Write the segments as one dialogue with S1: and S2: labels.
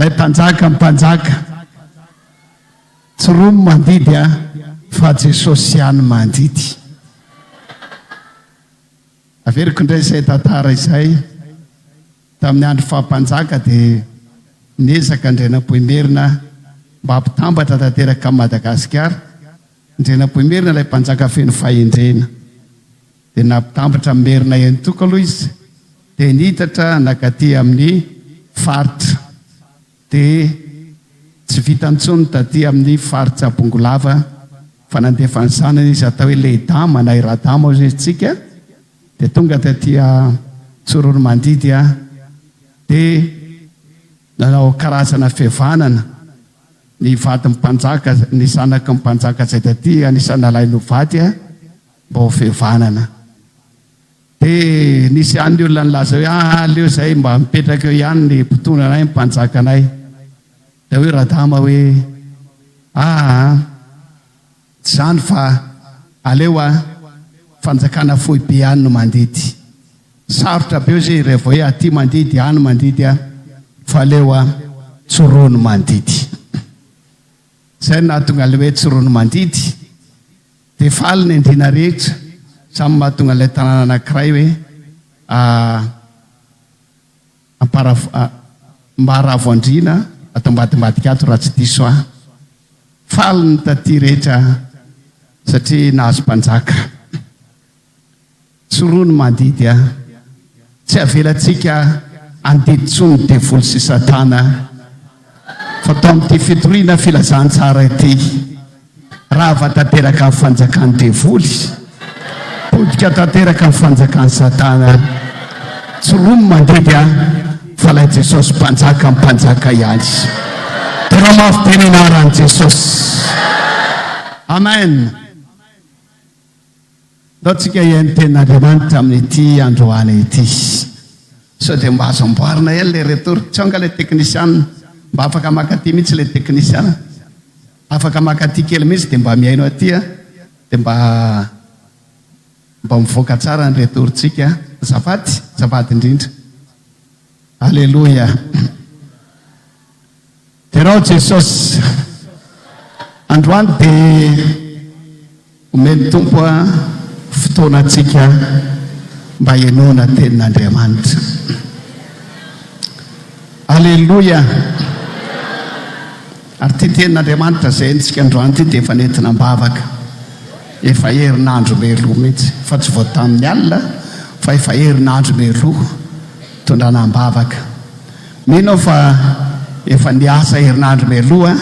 S1: Ilay mpanjaka mpanjaka. Tsy roa no mandidy a, fa Jesosy ihany mandidy. Averiko indray izay tantara izay. Tamin'ny andro faha-mpanjaka dia niezaka Andrianampoinimerina mba hampitambatra tanteraka an'i Madagasikara. Andrianampoinimerina ilay mpanjaka feno fahendrena. Dia nampitambatra ny Merina enin-toko aloha izy, dia nitatra nankaty amin'ny faritra. Dia tsy vitany intsony ny taty amin'ny faritra Bongolava fa nandefa ny zanany izy atao hoe Lehidama na i Radama hozy izy tsika dia tonga taty Antsoronomandidy dia nanao karazana fihavanana ny vadin'ny mpanjaka ny zanaky ny mpanjaka izay taty anisan'ny nalainy ho vady mba ho fihavanana. Dia nisy ihany ny olona nilaza hoe, ah, aleo izay mba mipetraka eo ihany ny mpitondra anay, ny mpanjaka anay. Dia hoy Radama hoe, ah, tsy izany fa aleo ah, fanjakana foibe ihany no mandidy. Sarotra be hozy raha vao hoe aty mandidy, any mandidy ah, fa aleo ah, tsy roa no mandidy. Izay no nahatonga ilay hoe tsy roa no mandidy. Dia faly ny andriana rehetra, samy mahatonga ilay tanàna anankiray hoe Ampara Mbaravo Andriana, ato ambadimbadika ato raha tsy diso aho. Faly ny taty rehetra satria nahazo mpanjaka. Tsy roa no mandidy a! Tsy avelantsika handidy intsony ny devoly sy satana fa tao amin'ity fitoriana filazantsara ity, rava tanteraka ny fanjakan'ny devoly, potika tanteraka ny fanjakan'i satana. Tsy roa no mandidy a! Fa ilay Jesosy mpanjaka mpanjaka ihany. Tena mafy be ny anaran'i Jesosy. Amen. Ndao tsika hihaino tenin'Andriamanitra amin'ity androany ity. Sao dia mba azo amboarina ihany ilay retour. Tsy ao angaha ilay teknisiana? Mba afaka maka aty mihitsy ilay teknisiana. Afaka maka aty kely mihitsy dia mba mihaino aty a. Dia mba mba mivoaka tsara ny retour-tsika. Azafady, azafady indrindra. Aleloia. Derao Jesosy. Androany dia omen'ny Tompo fotoana antsika mba henoana tenin'Andriamanitra. Aleloia. Ary ity tenin'Andriamanitra izay henontsika androany ity dia efa nentina am-bavaka. Efa herinandro mialoha mihitsy, fa tsy vao tamin'ny alina fa efa herinandro mialoha tondrana am-bavaka. Mino aho fa efa niasa herinandro mialoha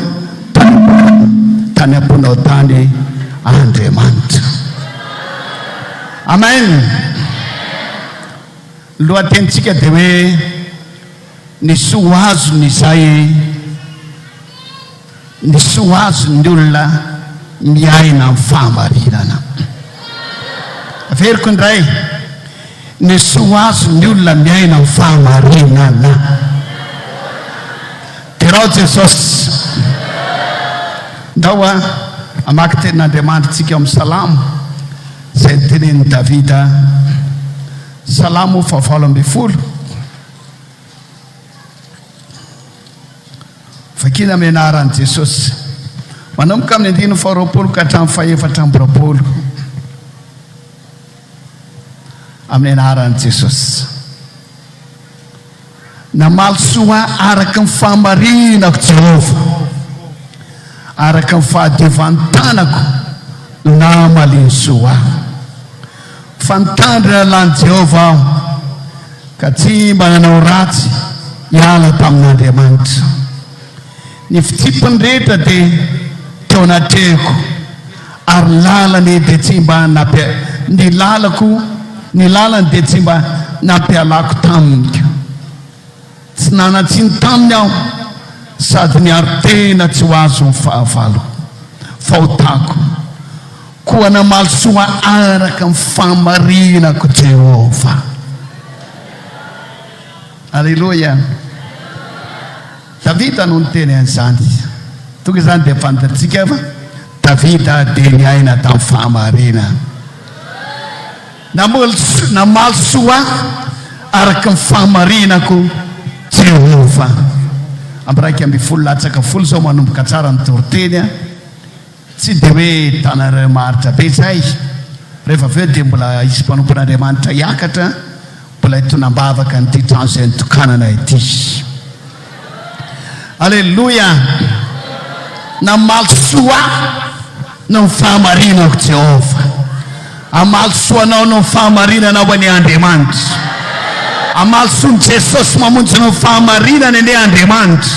S1: tany am-ponao tany Andriamanitra. Amen. Ny lohatenintsika dia hoe ny soa azony izay ny soa azon'ny olona miaina amin'ny fahamarinana. Averiko indray, ny soa azon'ny olona miaina amin'ny fahamarinana. Derao Jesosy. Ndao a hamaky tenin'Andriamanitra tsika ao amin'ny Salamo izay notenenin'i Davida. Salamo fahavalo ambin'ny folo. Vakina amin'ny anaran'i Jesosy. Manomboka amin'ny andininy faharoapolo ka hatramin'ny fahefatra amby roapolo. Amin'ny anaran'i Jesosy. Namaly soa araka ny fahamarinako Jehovah. Araka ny fahadiovan'ny tanako no namaliany soa ahy. Fa nitandrina ny lalàn'i Jehovah aho, ka tsy mba nanao ratsy hiala tamin'Andriamanitra. Ny fitsipiny rehetra dia teo anatrehako, ary ny lalany dia tsy mba nampia-, ny lalako, ny lalany dia tsy mba nampialako tamiko. Tsy nanan-tsiny taminy aho, sady niaro tena tsy ho azon'ny fahavalo. Fahotako. Koa namaly soa araka ny fahamarinako Jehovah. Aleloia. Davida no niteny an'izany. Tonga izany dia fantatsika fa Davida dia niaina tamin'ny fahamarinana. Namaly soa ahy araka ny fahamarinako Jehovah. Amin'ny 11 latsaka folo izao manomboka tsara ny toriteny a. Tsy dia hoe tanareo maharitra be izay. Rehefa avy eo dia mbola hisy mpanompon'Andriamanitra hiakatra mbola hitonam-bavaka an'ity trano izay nitokanana ity. Aleloia! Namaly soa ahy noho ny fahamarinako Jehovah. Hamaly soa anao noho ny fahamarinanao anie Andriamanitra. Hamaly soa ny Jesosy mamonjy noho ny fahamarinany anie Andriamanitra.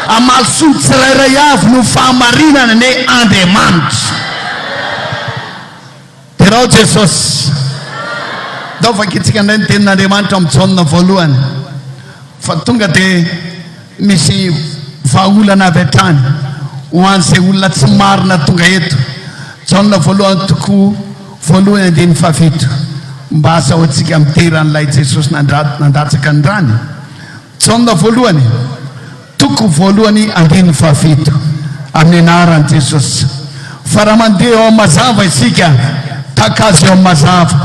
S1: Hamaly soa ny tsirairay avy noho ny fahamarinany anie Andriamanitra. Derao Jesosy. Ndao vakintsika indray ny tenin'Andriamanitra amin'ny Jaona voalohany fa tonga dia misy vahaolana avy hatrany ho an'izay olona tsy marina tonga eto. Jaona voalohany toko voalohany andininy fahafito. Mba azahoantsika midera an'ilay Jesosy nandatsaka ny rany. Jaona voalohany. Toko voalohany andininy fahafito, Amin'ny anaran'i Jesosy. Fa raha mandeha eo amin'ny mazava isika, tahaka Azy eo amin'ny mazava,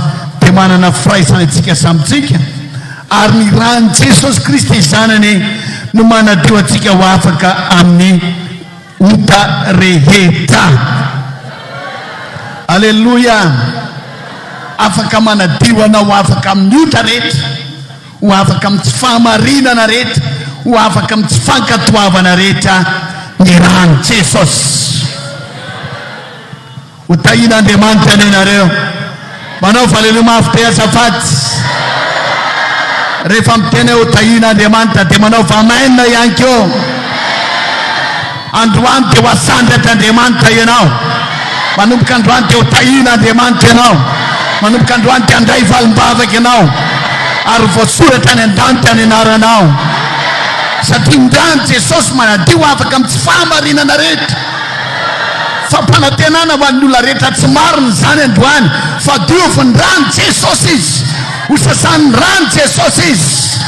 S1: dia manana firaisana isika samy tsika, ary ny ran'i Jesosy Kristy Zanany no manadio antsika ho afaka amin'ny ota rehetra. Aleloia! Afaka manadio anao ho afaka amin'ny ota rehetra. Ho afaka amin'ny tsy fahamarinana rehetra, ho afaka amin'ny tsy fankatoavana rehetra ny ran'i Jesosy. Ho tahian'Andriamanitra anie nareo. Manao valelo mafy be azafady. Rehefa miteny hoe ho tahian'Andriamanitra dia manao amen ihany koa. Androany dia ho asandratr'Andriamanitra ianao. Manomboka androany dia ho tahian'Andriamanitra ianao. Manomboka androany dia handray valim-bavaka ianao. Ary ho voasoratra any an-danitra ny anaranao. Satria ny ran'i Jesosy manadio afaka amin'ny tsy fahamarinana rehetra. Fampanantenana ho an'ny olona rehetra tsy marina izany androany. Fa diovin'ny ran'i Jesosy izy. Ho sasan'ny ran'i Jesosy izy.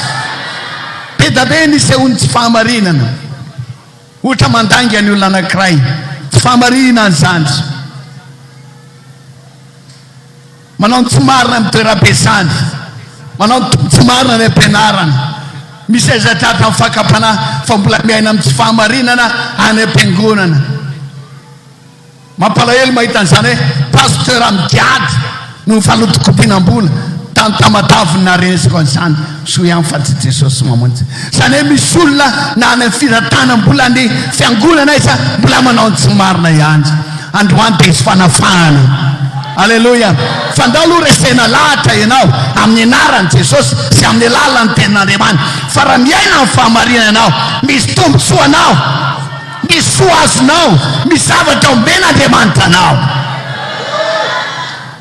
S1: Be da be ny isehoan'ny tsy fahamarinana. Ohatra mandainga ny olona anankiray. Tsy fahamarinana izany. Manao ny tsy marina amin'ny toeram-piasany. Manao ny tsy marina any am-pianarana. Misy aiza tratra amin'ny fakam-panahy fa mbola miaina amin'ny tsy fahamarinana any am-piangonana. Mampalahelo mahita an'izany hoe pasteur miady noho ny fanodinkodinam-bola tany Tamatave no naharenesako an'izany, soa ihany fa tsy Jesosy mamonjy. Izany hoe misy olona na any amin'ny fitantanam-bola ny fiangonana aiza mbola manao ny tsy marina ihany. Androany dia hisy fanafahana. Aleloia. Fa ndao aloha resena lahatra ianao amin'ny anaran'i Jesosy sy amin'ny alalan'ny tenin'Andriamanitra. Fa raha miaina amin'ny fahamarinana ianao, misy tombontsoa anao. Misy soa azonao, misy zavatra omen'Andriamanitra anao.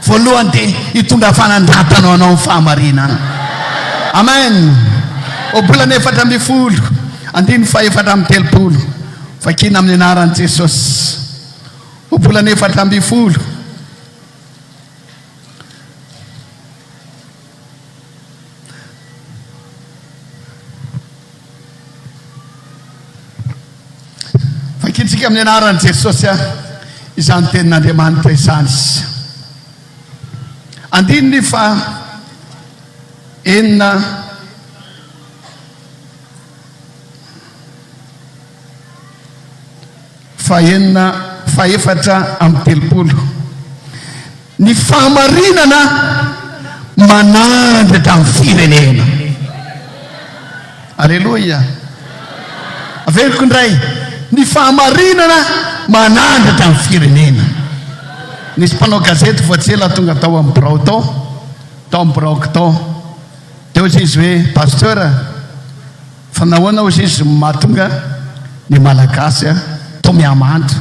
S1: Voalohany dia hitondra fanandratana ho anao ny fahamarinana. Amen. Ohabolana 14, andininy faha-34. Vakina amin'ny anaran'i Jesosy. Ohabolana 14. Vakintsika amin'ny anaran'i Jesosy izany tenin'Andriamanitra izany. Andininy fa enina fahenina fahefatra amby telopolo. Ny fahamarinana manandratra ny firenena. Aleloia. Averiko indray, ny fahamarinana manandratra ny firenena. Nisy mpanao gazety vao tsy ela tonga tao amin'ny birao tao, tao amin'ny biraoko tao. Teo izy izy hoe, Pasteur, fa nahoana hozy izy no mahatonga ny Malagasy toa mihamandry?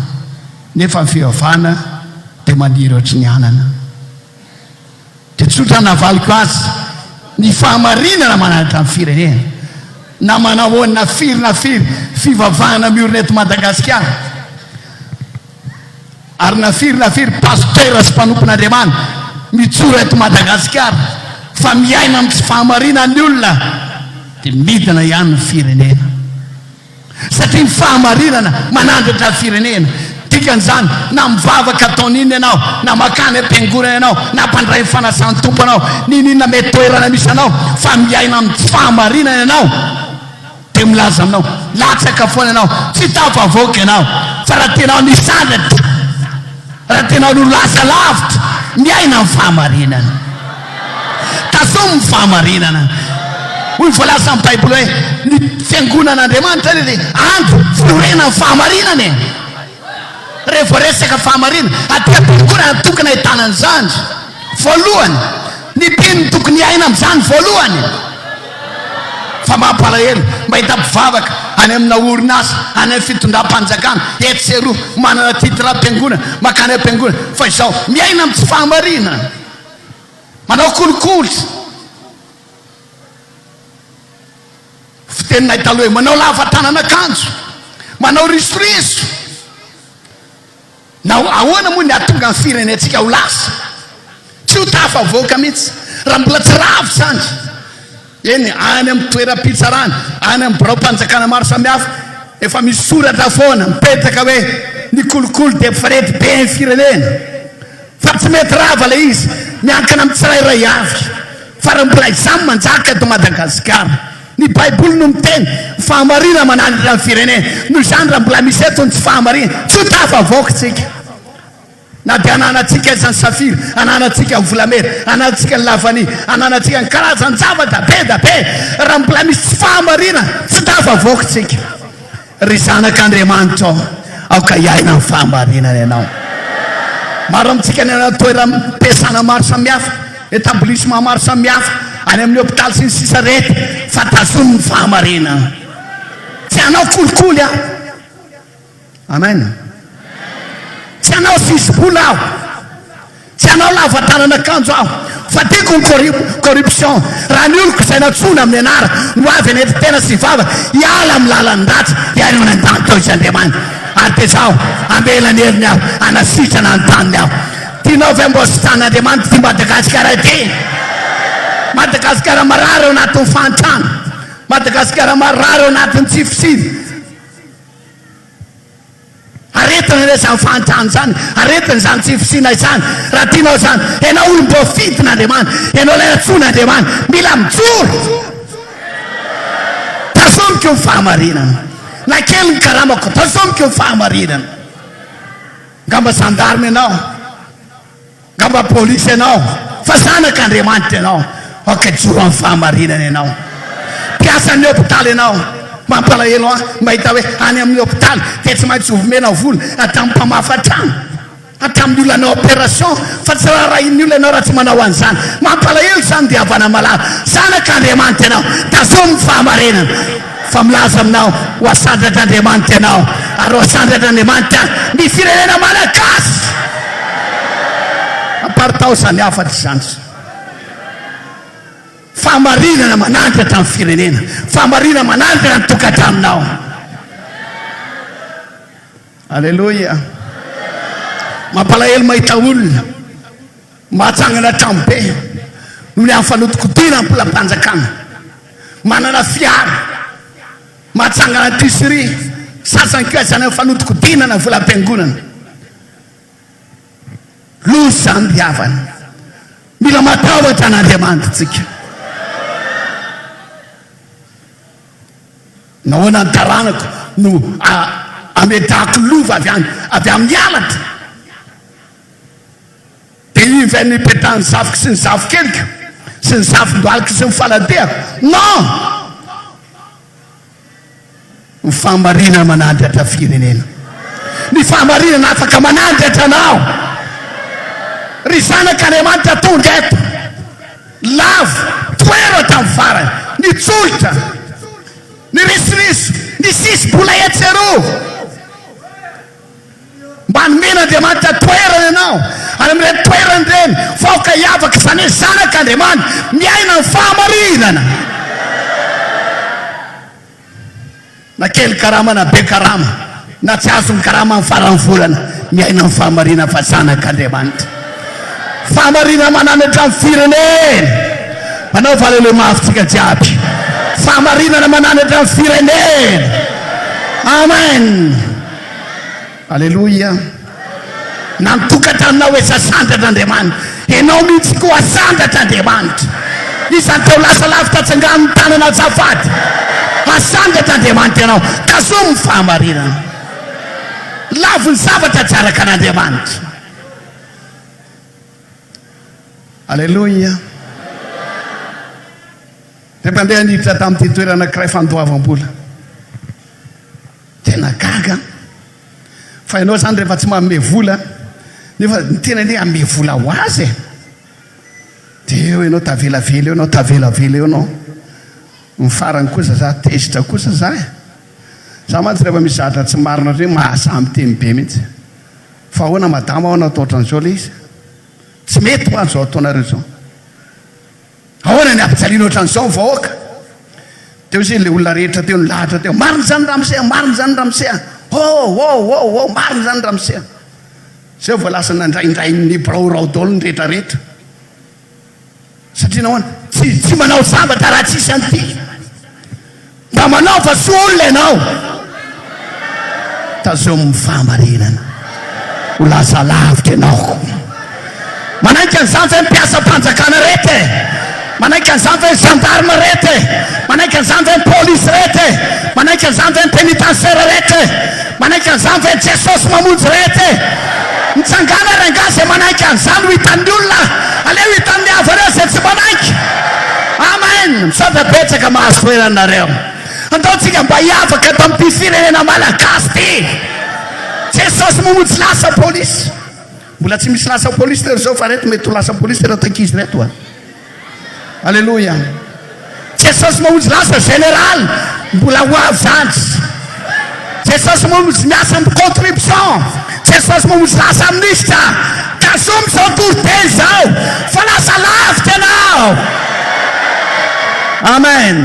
S1: Nefa ny fivavahana dia maniry ohatry ny anana. Dia tsotra navaliko azy, ny fahamarinana mananatra ny firenena. Na manao ahoana na firy na firy fivavahana miorina eto Madagasikara, ary na firy na firy pasitera sy mpanompon'Andriamanitra mijoro eto Madagasikara fa miaina amin'ny tsy fahamarinana ny olona, dia midina ihany ny firenena. Satria ny fahamarinana manandratra ny firenena. Dikan'izany, na mivavaka ataon'inona ianao, na makany am-piangonana ianao, na mpandray ny fanasan'ny Tompo ianao, n'inon'inona mety toerana misy anao, fa miaina amin'ny tsy fahamarinana ianao, Dia milaza aminao, latsaka foana ianao, tsy tafavoaka ianao, fa raha tianao ny hisandratra, raha tianao ny ho lasa lavitra, miaina ny fahamarinana. Tazomy ny fahamarinana. Hoy ny voalazan'ny Baiboly hoe, ny fiangonan'Andriamanitra anie dia andro fiorenan'ny fahamarinana e. Rehefa resaka fahamarinana, aty am-piangonana no tokony ahitana an'izany voalohany. Ny mpino no tokony hiaina amin'izany voalohany. Fa mampalahelo mahita mpivavaka any amina orinasa, any amin'ny fitondram-panjakana, etsy sy eroa, manana titre am-piangonana, mankany am-piangonana, fa izao miaina amin'ny tsy fahamarinana, manao kolikoly. Fiteninay taloha hoe manao lava tanana akanjo, manao risoriso. Na ahoana moa ny hahatonga ny firenentsika ho lasa? Tsy ho tafavoaka mihitsy raha mbola tsy rava izany. Eny, any amin'ny toeram-pitsarana, any amin'ny biraom-panjakana maro samihafa, efa misy soratra foana mipetraka hoe ny kolikoly dia mpifarety be ny firenena. Fa tsy mety rava ilay izy, miankina amin'ny tsirairay avy. Fa raha mbola izany manjaka eto Madagasikara, ny baiboly no miteny, ny fahamarinana manandratra ny firenena, noho izany raha mbola misy eto ny tsy fahamarinana, tsy ho tafavoaka isika. Na dia ananantsika aza ny safira, ananantsika ny volamena, ananantsika ny lavania, ananantsika ny karazan-javatra be da be, raha mbola misy tsy fahamarinana, tsy tafavoaka isika. Ry zanak'Andriamanitra ô, aoka hiaina amin'ny fahamarinana ianao. Maro amintsika ny any toeram-piasana maro samihafa, établissement maro samihafa, any amin'ny hôpitaly sy ny sisa rehetra, fa tazomy ny fahamarinana. Tsy hanao kolikoly aho. Amen. Tsy hanao sisi-bola aho. Tsy hanao lava tanana akanjo aho fa tiako ny corruption. Raha ny oloko izay nantsoina amin'ny anarako no avy hanetry tena sy hivavaka hiala amin'ny lalan'ny ratsy dia any an-danitra ao izy Andriamanitra ary dia izaho hamela ny heriny aho hanasitrana ny taniny aho. Tianao ve mba ho sitran'Andriamanitra ity Madagasikara ity? Madagasikara marary ao anatin'ny fahantrana. Madagasikara marary ao anatin'ny tsy fisiana. Aretina anie izany fahantrana izany, aretina izany tsy fisiana izany. Raha tianao izany, ianao olom-boafidin'Andriamanitra, ianao ilay antsoin'Andriamanitra, mila mijoro. Tazomiko ny fahamarinana. Na kely ny karamako, tazomiko ny fahamarinana. Angamba zandarme ianao. Angamba polisy ianao, fa zanak'Andriamanitra ianao. Aoka hijoro amin'ny fahamarinana ianao. Mpiasan'ny hopitaly ianao. Mampalahelo ahy mahita hoe any amin'ny hopitaly dia tsy maintsy omena vola hatramin'ny mpamafa trano, hatramin'ny olona hanao opération, fa tsy raharahian'ny olona ianao raha tsy manao an'izany. Mampalahelo izany ry havana malala. Zanak'Andriamanitra ianao. Tazomy ny fahamarinana. Fa milaza aminao, ho asandratr'Andriamanitra ianao, ary ho asandratr'Andriamanitra ny firenena malagasy. Aparitao izany hafatra izany. Fahamarinana manandratra ny firenena, fahamarinana manandratra ny tokantranonao. Aleloia. Mampalahelo mahita olona mahatsangana tranobe noho ny amin'ny fanodinkodinana ny mpilam-panjakana. Manana fiara, mahatsangana tisserie, sasany koa aza any amin'ny fanodinkodinana volam-piangonana. Loza izany ry havana. Mila matahotra an'Andriamanitra isika. Nahoana ny taranako no ametrahako lova avy any avy amin'ny halatra? Dia iny ve no ipetrahan'ny zafiko sy ny zafikeliko sy ny zafindohaliko sy ny faladehako? Non! Ny fahamarinana manandratra firenena. Ny fahamarinana afaka manandratra anao. Ry zanak'Andriamanitra tonga eto. Lavo, toero hatramin'ny farany. Ny tsolotra, ny risoriso, ny sisi-bola etsy eroa. Mba nomen'Andriamanitra toerana ianao, ary amin'ireny toerana ireny, vahoaka hiavaka, izany hoe zanak'Andriamanitra, miaina ny fahamarinana. Na kely karama na be karama, na tsy azo ny karama amin'ny faran'ny volana, miaina ny fahamarinana fa zanak'Andriamanitra. Fahamarinana mananatra ny firenena. Manaova aleloia mafy tsika jiaby. Fahamarinana mananatra ny firenena. Amen. Aleloia. Na ny tokantranonao efa sandratra Andriamanitra, ianao mihitsy koa asandratra Andriamanitra. Iza no teo lasa lavitra atsangano ny tanana azafady. Hasandratra Andriamanitra ianao. Tazomy ny fahamarinana. Lavo ny zavatra tsy araka an'Andriamanitra. Aleloia. Dia mpandeha niditra tamin'ity toerana anankiray fandoavam-bola. Tena gaga an! Fa ianao izany rehefa tsy manome vola, nefa ny tena anie hanome vola ho azy e! Dia eo ianao tavelavela eo ianao, tavelavela eo ianao. Ny farany kosa za tezitra kosa za e! Za mantsy rehefa misy zavatra tsy marina ohatran'io mahasahy miteny be mihitsy. Fa ahoana madama ahoana atao ohatran'izao ilay izy? Tsy mety hoa izao ataonareo izao. Ahoana ny hampijaliana ohatran'izao ny vahoaka? Teo izay ilay olona rehetra teo nilahatra teo, marina izany ramose a, marina izany ramose a, oh oh oh oh, marina izany ramose a. Izay vao lasa nandraindrain'ny biraorao daholo ny rehetra rehetra. Satria nahoana? Tsy tsy manao zavatra raha tsisy an'ity. Mba manaova soa olona ianao. Tazomy ny fahamarinana. Ho lasa lavitra ianao. Manaiky an'izany ve ny mpiasam-panjakana rehetra e? Manaiky an'izany ve ny gendarme rehetra e? Manaiky an'izany ve ny polisy rehetra e? Manaiky an'izany ve ny pénitentiaire rehetra e? Manaiky an'izany ve Jesosy mamonjy rehetra e? Mitsangàna rangahy izay manaiky an'izany ho hitan'ny olona, aleo hitan'ny havanareo izay tsy manaiky. Amen! Misaotra betsaka mahazo toerana nareo. Andao tsika mba hiavaka eto amin'ity firenena malagasy ity. Jesosy mamonjy lasa polisy. Mbola tsy misy lasa polisy teo izao fa reto mety ho lasa polisy ireto ankizy ireto a. Aleloia. Jesosy Mamonjy lasa général mbola ho avy zany. Jesosy Mamonjy miasa amin'ny contribution. Jesosy Mamonjy lasa minisitra. Tazomy izao toriteny izao fa lasa lavitra ianao. Amen.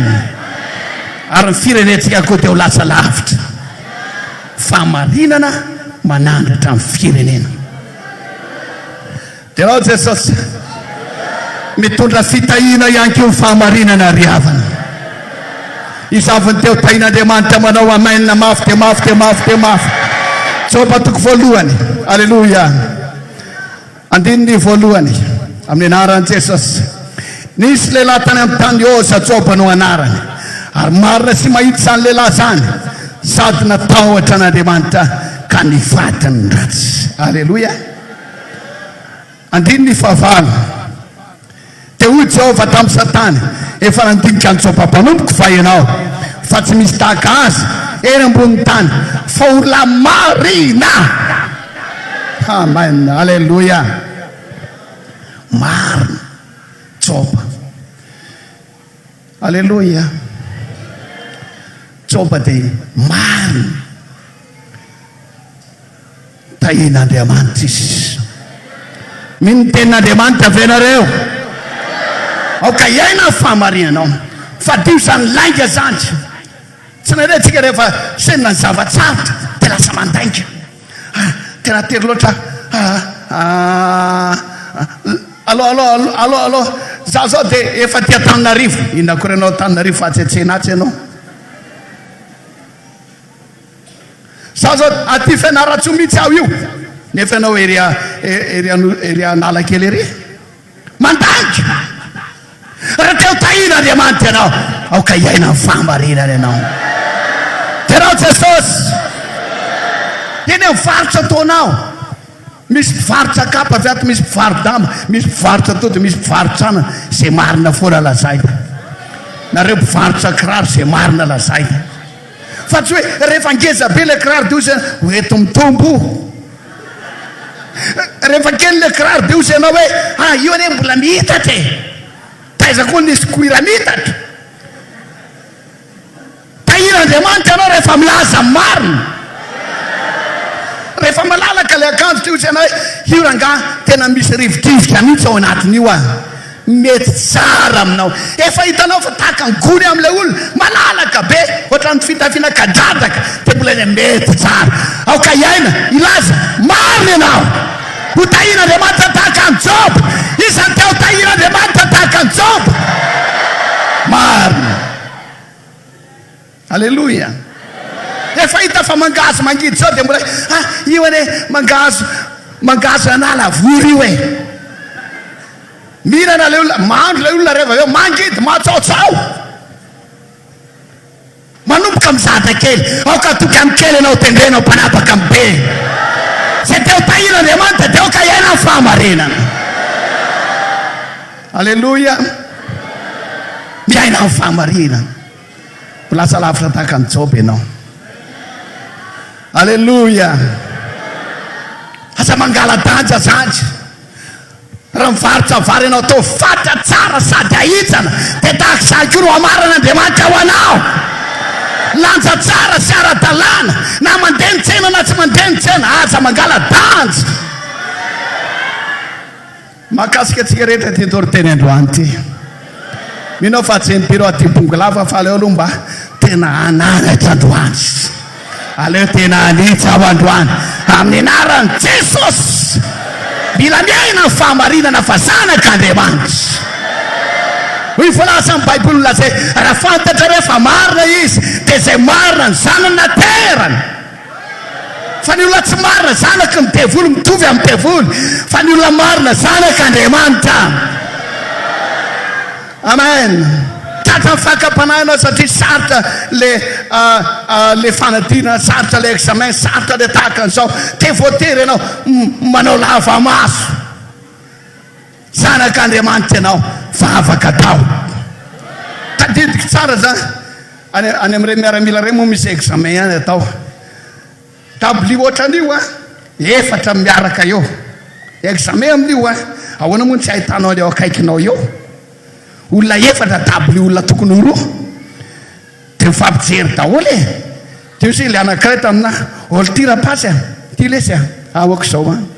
S1: Ary ny firenentsika koa dia ho lasa lavitra. Fahamarinana manandratra ny firenena. Derao Jesosy. Mitondra fitahiana ihany koa ny fahamarinana ry havana. Iza avy no te ho tahin'Andriamanitra manao amen mafy dia mafy dia mafy dia mafy. Joba toko voalohany. Aleloia. Andininy voalohany. Amin'ny anaran'i Jesosy. Nisy lehilahy tany amin'ny tany Oza, Joba no anarany. Ary marina sy mahitsy izany lehilahy izany, sady natahotra an'Andriamanitra ka nifady ny ratsy. Aleloia. Andininy fahavalo. Dia hoy Jehovah tamin'i Satana, Efa nandinika an'i Joba mpanompoko va ianao? Fa tsy misy tahaka azy eny ambonin'ny tany, fa olona marina. Amen. Aleloia. Marina. Joba. Aleloia. Joba dia marina. Tahian'Andriamanitra izy. Mino ny tenin'Andriamanitra ve nareo? Aoka hiaina ny fahamarinanao. Fadio izany lainga izany. Tsy nareo tsika rehefa sendra ny zava-tsarotra dia lasa mandainga. Ah, tena tery loatra. Ah, ah, allo, allo, allo, allo, allo. Za zao dia efa aty Antananarivo. Inona akory ianao Antananarivo fa atsy an-tsena atsy ianao. Za zao aty Fianarantsoa mihitsy aho io nefa ianao ery ery ery Analakely ery. Mandainga! Raha te ho tahiana Andriamanitra ianao, aoka hiaina ny fahamarinana ianao. Derao Jesosy! Eny amin'ny faritra ataonao. Misy mpivarotra kapa avy ato, misy mpivaro-damba, misy mpivarotra atody, misy mpivarotra anana, izay marina foana lazaina. Nareo mpivarotra kiraro, izay marina lazaina. Fa tsy hoe rehefa ngeza be ilay kiraro dia hoy izy ho eto mitombo. Rehefa kely ilay kiraro dia hoy izy ianao hoe ah io anie mbola mihitatra e. Taiza koa nisy koira mihitatra. Tahian'Andriamanitra ianao rehefa milaza ny marina. Rehefa malalaka ilay akanjo dia hoy izy ianao hoe io rangahy tena misy rivodrivotra mihitsy ao anatin'io ah. Mety tsara aminao. Efa hitanao fa tahaka ny gony amin'ilay olona, malalaka be, ohatran'ny fitafiana kadradraka, dia mbola ilay mety tsara. Aoka hiaina, hilaza, marina ianao. Ho tahian'Andriamanitra tahaka an'i Joba. Iza no te ho tahian'Andriamanitra tahaka an'i Joba? Marina. Aleloia! Efa hita fa mangahazo mangidy zao dia mbola ah io anie mangahazo mangahazo Analavory io e! Mihinana ilay olona, mandro ilay olona rehefa avy eo mangidy, matsaotsao! Manomboka amin'ny zavatra kely. Aoka hatoky amin'ny kely ianao, tendrena ho mpanapaka amin'ny be. Izay te ho tahian'Andriamanitra dia aoka hiaina amin'ny fahamarinana. Aleloia! Miaina amin'ny fahamarinana. Ho lasa lavitra tahaka an'i Joba ianao. Aleloia! Aza mangala-danja zany. Raha mivarotra vary ianao, ataovy fatra tsara sady ahitsana, dia tahaka izany koa no hamaran'Andriamanitra ho anao. Lanja tsara sy ara-dalàna, na mandeha ny tsena na tsy mandeha ny tsena, aza mangala-danja. Mahakasika antsika rehetra ity toriteny androany ity. Mino aho fa tsy ny biro aty Bongolava fa aleo aloha mba tena hananatra androany. Aleo tena hanitsy aho androany amin'ny anaran'i Jesosy. Mila miaina ny fahamarinana fa zanak'Andriamanitra. Hoy ny voalazan'ny Baiboly milaza hoe raha fantatrareo fa marina Izy dia izay marina ny zanany naterany. Fa ny olona tsy marina zanaky ny devoly mitovy amin'ny devoly, fa ny olona marina zanak'Andriamanitra. Amen. Tratra ny fakam-panahy ianao satria sarotra le le fanadinana, sarotra le examen, sarotra le tahaka an'izao, dia voatery ianao manao lava maso. Zanak'Andriamanitra ianao, vavaka atao. Tadidiko tsara zany. Any any amin'ireny miaramila ireny moa misy examen ihany atao. Dabilio ohatran'io an, efatra miaraka eo. Examen amin'io an, ahoana moa no tsy ahitanao an'eo akaikinao eo? Olona efatra dabilio olona tokony ho roa. Dia mifampijery daholo e. Dia hoy ilay anankiray taminà, Ol ty rapasy a, ty lesy a, ah aok'izao an.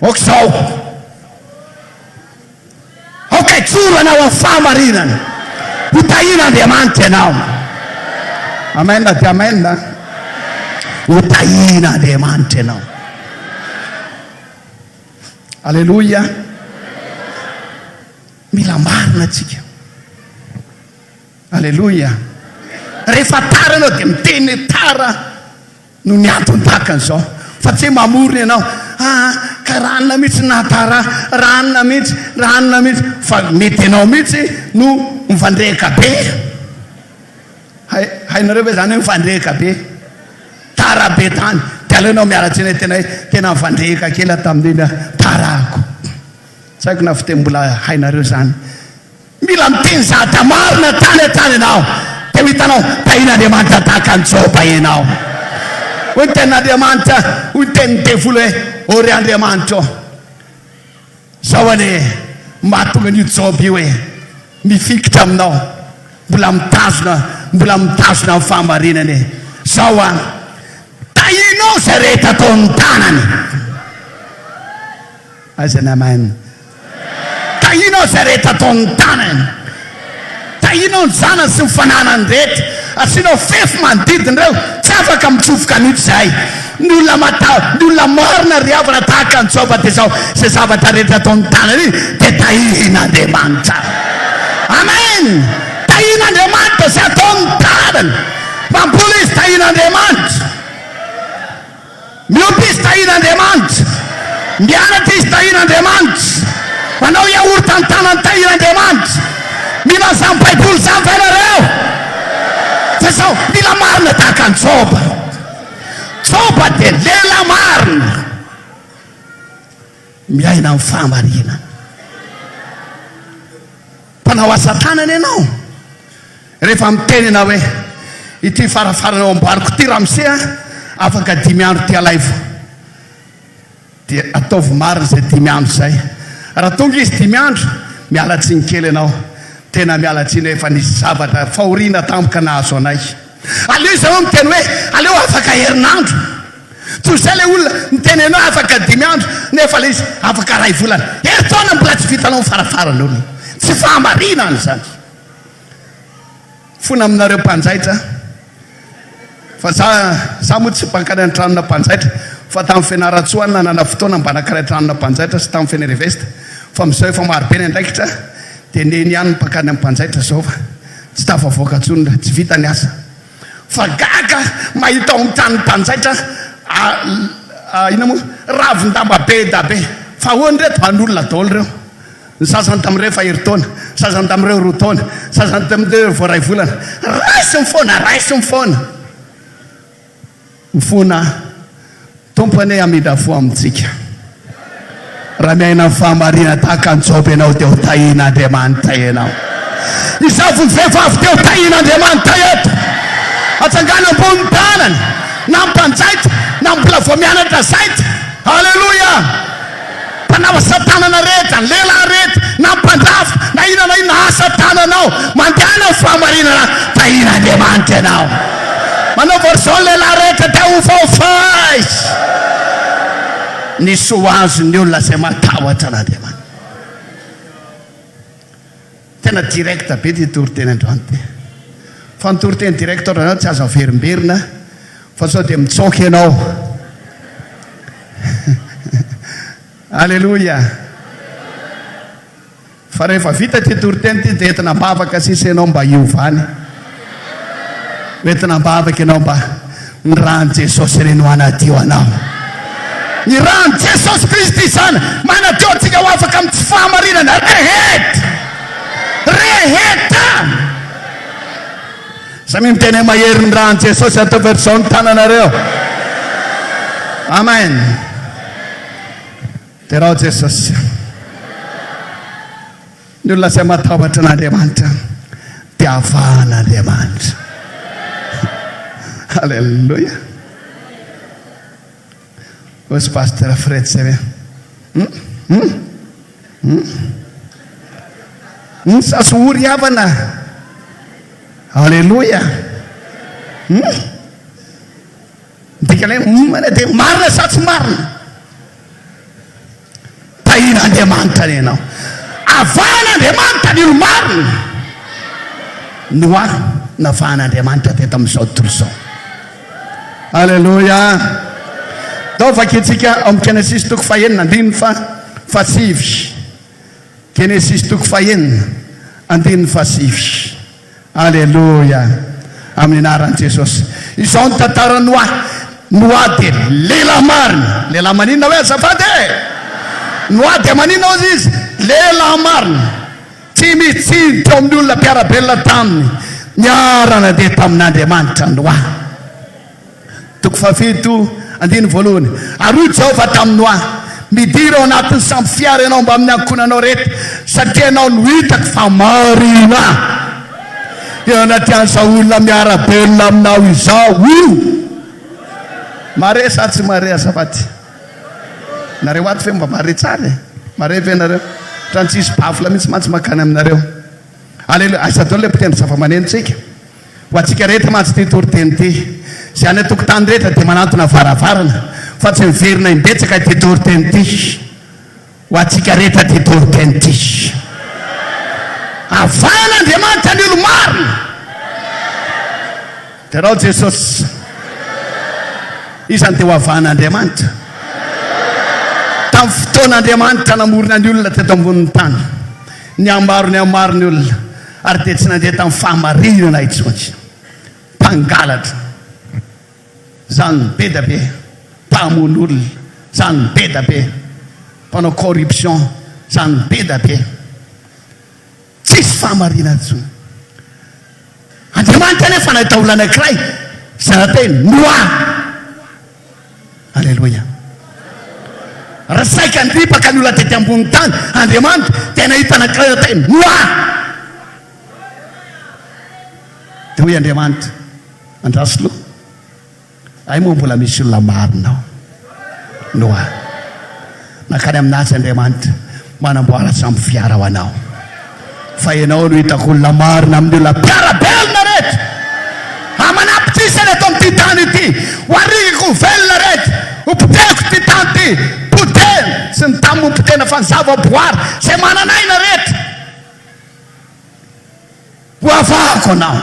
S1: Aok'izao. Aoka hijoro ianao amin'ny fahamarinana. Ho tahian'Andriamanitra ianao. Amen dia amen. Ho tahian'Andriamanitra ianao. Aleloia. Mila marina antsika. Aleloia. Rehefa tara ianao dia miteny hoe tara. No ny antony tahaka an'izao fa tsy hoe mamorona ianao aa ka ranona mihitsy no nahatara ahy, ranona mihitsy, ranona mihitsy fa mety ianao mihitsy no mifandrehaka be. Hay, hainareo ve zany hoe mifandrehaka be? Tara be tany, dia aleo ianao miala tsiny hoe tena hoe tena nifandrehaka kely aho tamin'iny aho, tarako. Tsy haiko na fiteny mbola hainareo zany. Mila miteny zavatra marina hatrany hatrany ianao, dia ho hitanao tahian'Andriamanitra tahaka an'i Joba ianao. Hoy ny tenin'Andriamanitra, hoy ny tenin'ny devoly hoe, O ry Andriamanitra ô, izao anie mahatonga an'io Joba io e, mifikitra aminao, mbola mitazona, mbola mitazona ny fahamarinana e. Izao an, tahianao izay rehetra ataon'ny tanany. Aiza ny amen? Tahinao izay rehetra ataon'ny tanany. Tahinao ny zanany sy ny fananany rehetra. Asianao fefy manodidina ireo, tsy afaka mitsofoka mihitsy izahay. Ny olona mataho, ny olona marina ry havana tahaka an'i Joba dia izao, izay zavatra rehetra ataon'ny tanany dia tahin'Andriamanitra. Amen! Tahin'Andriamanitra izay ataon'ny tanany. Mamboly izy tahin'Andriamanitra. Miompy izy tahin'Andriamanitra. Mianatra izy tahin'Andriamanitra. Manao yaourt an-tanany tahin'Andriamanitra. Mino an'izany Baiboly izany va ianareo? Fa izao, mila marina tahaka an'i Joba. Joba dia lehilahy marina. Miaina amin'ny fahamarinana. Mpanao asa tanana ianao. Rehefa miteny ianao hoe, Ity farafarana eo amboariko ity ramose a, afaka dimy andro ity alaivo. Dia ataovy marina izay dimy andro izay. Raha tonga izy dimy andro, miala tsiny kely ianao. Tena miala tsiny hoe efa nisy zavatra fahoriana tampoka nahazo anay. Aleo izy ireo miteny hoe, aleo afaka herinandro. Toy izay ilay olona miteny anao afaka dimy andro nefa ilay izy afaka iray volana. Herintaona mbola tsy vitanao ny farafaran'olona. Tsy fahamarinana izany. Fona aminareo mpanjaitra fa za za moa tsy mpankany an-tranona mpanjaitra fa tamin'ny Fianarantsoa aho nanana fotoana mba nankany an-tranona mpanjaitra sy tamin'ny Fenerevesta fa amin'izao efa marobe ny andraikitra dia neny ihany ny mpankany amin'ny mpanjaitra zao fa tsy tafavoaka intsony tsy vita ny asa Fa gaga mahita ao amin'ny tranon'ny mpanjaitra inona moa ravin-damba be da be. Fa ahoana ireto? An'olona daholo ireo. Ny sasany tamin'ireo efa herintaona, ny sasany tamin'ireo roa taona, ny sasany tamin'ireo vao iray volana. Raisiny foana, raisiny foana. Mifona, Tompo anie hamindra fo amintsika. Raha miaina amin'ny fahamarinana tahaka an'i Joba ianao dia ho tahian'Andriamanitra ianao. Izaho ny vehivavy dia ho tahian'Andriamanitra eto. Atsangano ambony ny tanana, na mpanjaitra, na mbola vao mianatra zaitra. Aleloia! Mpanao asa tanana rehetra, lehilahy rehetra, na mpandrafitra, na inona na inona asa tananao, mandehana amin'ny fahamarinana, tahian'Andriamanitra ianao. Manaova ohatr'izao ny lehilahy rehetra dia ho voafay ny soa azon'ny olona izay matahotra an'Andriamanitra. Tena direct be ity toriteny androany ity. Fa ny toriteny direct ohatran'izao tsy azo averimberina fa sao dia mitsoaka ianao. Aleloia. Fa rehefa vita ity toriteny ity dia entina am-bavaka sisa ianao mba hiovany. Entina am-bavaka ianao mba Ny ran'i Jesosy re no hanadio anao. Ny ran'i Jesosy Kristy izany manadio antsika ho afaka amin'ny tsy fahamarinana rehetra. Rehetra. Samia miteny hoe mahery ny ran'i Jesosy, ataovy ohatr'izao ny tananareo. Amen. Derao Jesosy. Ny olona izay matahotra an'Andriamanitra dia avahan'Andriamanitra. Alléluia. Hoy Pasteur Fred izay hoe, hmm, hmm, hmm. Hmm, sasy ory havana. Alléluia. Hmm. Midika hoe hmm dia marina sa tsy marina? Tahian'Andriamanitra anie ianao. Avahan'Andriamanitra ny olo-marina. Noa navahan'Andriamanitra teto amin'izao tontolo izao. Aleloia. Ndao vakintsika ao amin'ny Genesisy toko fahenina andininy fa fahasivy. Genesisy toko fahenina andininy fahasivy. Aleloia! Amin'ny anaran'i Jesosy. Izao ny tantaran'i Noa. Noa dia lehilahy marina. Lehilahy maninona hoe azafady e? Noa dia maninona hozy izy? Lehilahy marina. Tsy misy tsiny teo amin'ny olona mpiara-belona taminy. Niara-nandeha tamin'Andriamanitra Noa. Toko fahafito, andininy voalohany. Ary hoy Jehovah tamin'i Noa, Midira ao anatin'ny sambo fiara ianao mbamin'ny ankohonanao rehetra, satria ianao no hitako fa marina eo anatrehan'izao olona miara-belona aminao izao. Mare sa tsy mare azafady? Nareo ato ve mba mare tsara e? Mare ve nareo? Ohatran'ny tsisy baffle mihitsy mantsy mankany aminareo. Aleloia! Aiza daholo ilay mpitendry zavamaneno tsika? Ho antsika rehetra mantsy ity toriteny ity. Izay any an-tokotany rehetra dia manantona varavarana fa tsy miverina imbetsaka ity toriteny ity. Ho antsika rehetra ity toriteny ity. Avahan'Andriamanitra ny olo-marina. Derao Jesosy. Iza no dia ho avahan'Andriamanitra? Tamin'ny fotoan'Andriamanitra namorona ny olona teto ambonin'ny tany. Nihamaro nihamaro ny olona ary dia tsy nandeha tamin'ny fahamarinana intsony. Mpangalatra, zany be da be, mpamono olona, zany be da be, mpanao corruption, zany be da be. Tsisy fahamarinana intsony. Andriamanitra anefa nahita olona anankiray izay natao hoe Noa. Aleloia. Raha saika niripaka ny olona tety ambony tany, Andriamanitra dia nahita anankiray natao hoe Noa. Dia hoy Andriamanitra, andraso loha. Hay moa mbola misy olona marina ao. Noa. Nankany aminazy Andriamanitra, manamboara sambo fiara ho anao. Fa ianao no hitako olona marina amin'ny olona mpiara-belona rehetra. Aman'ampitrisany eto amin'ity tany ity. Ho arikiko ho velona rehetra. Ho potehiko ity tany ity. Potehina. Tsy ny tany moa potehina fa ny zava-boary izay manana aina rehetra. Ho avahako anao.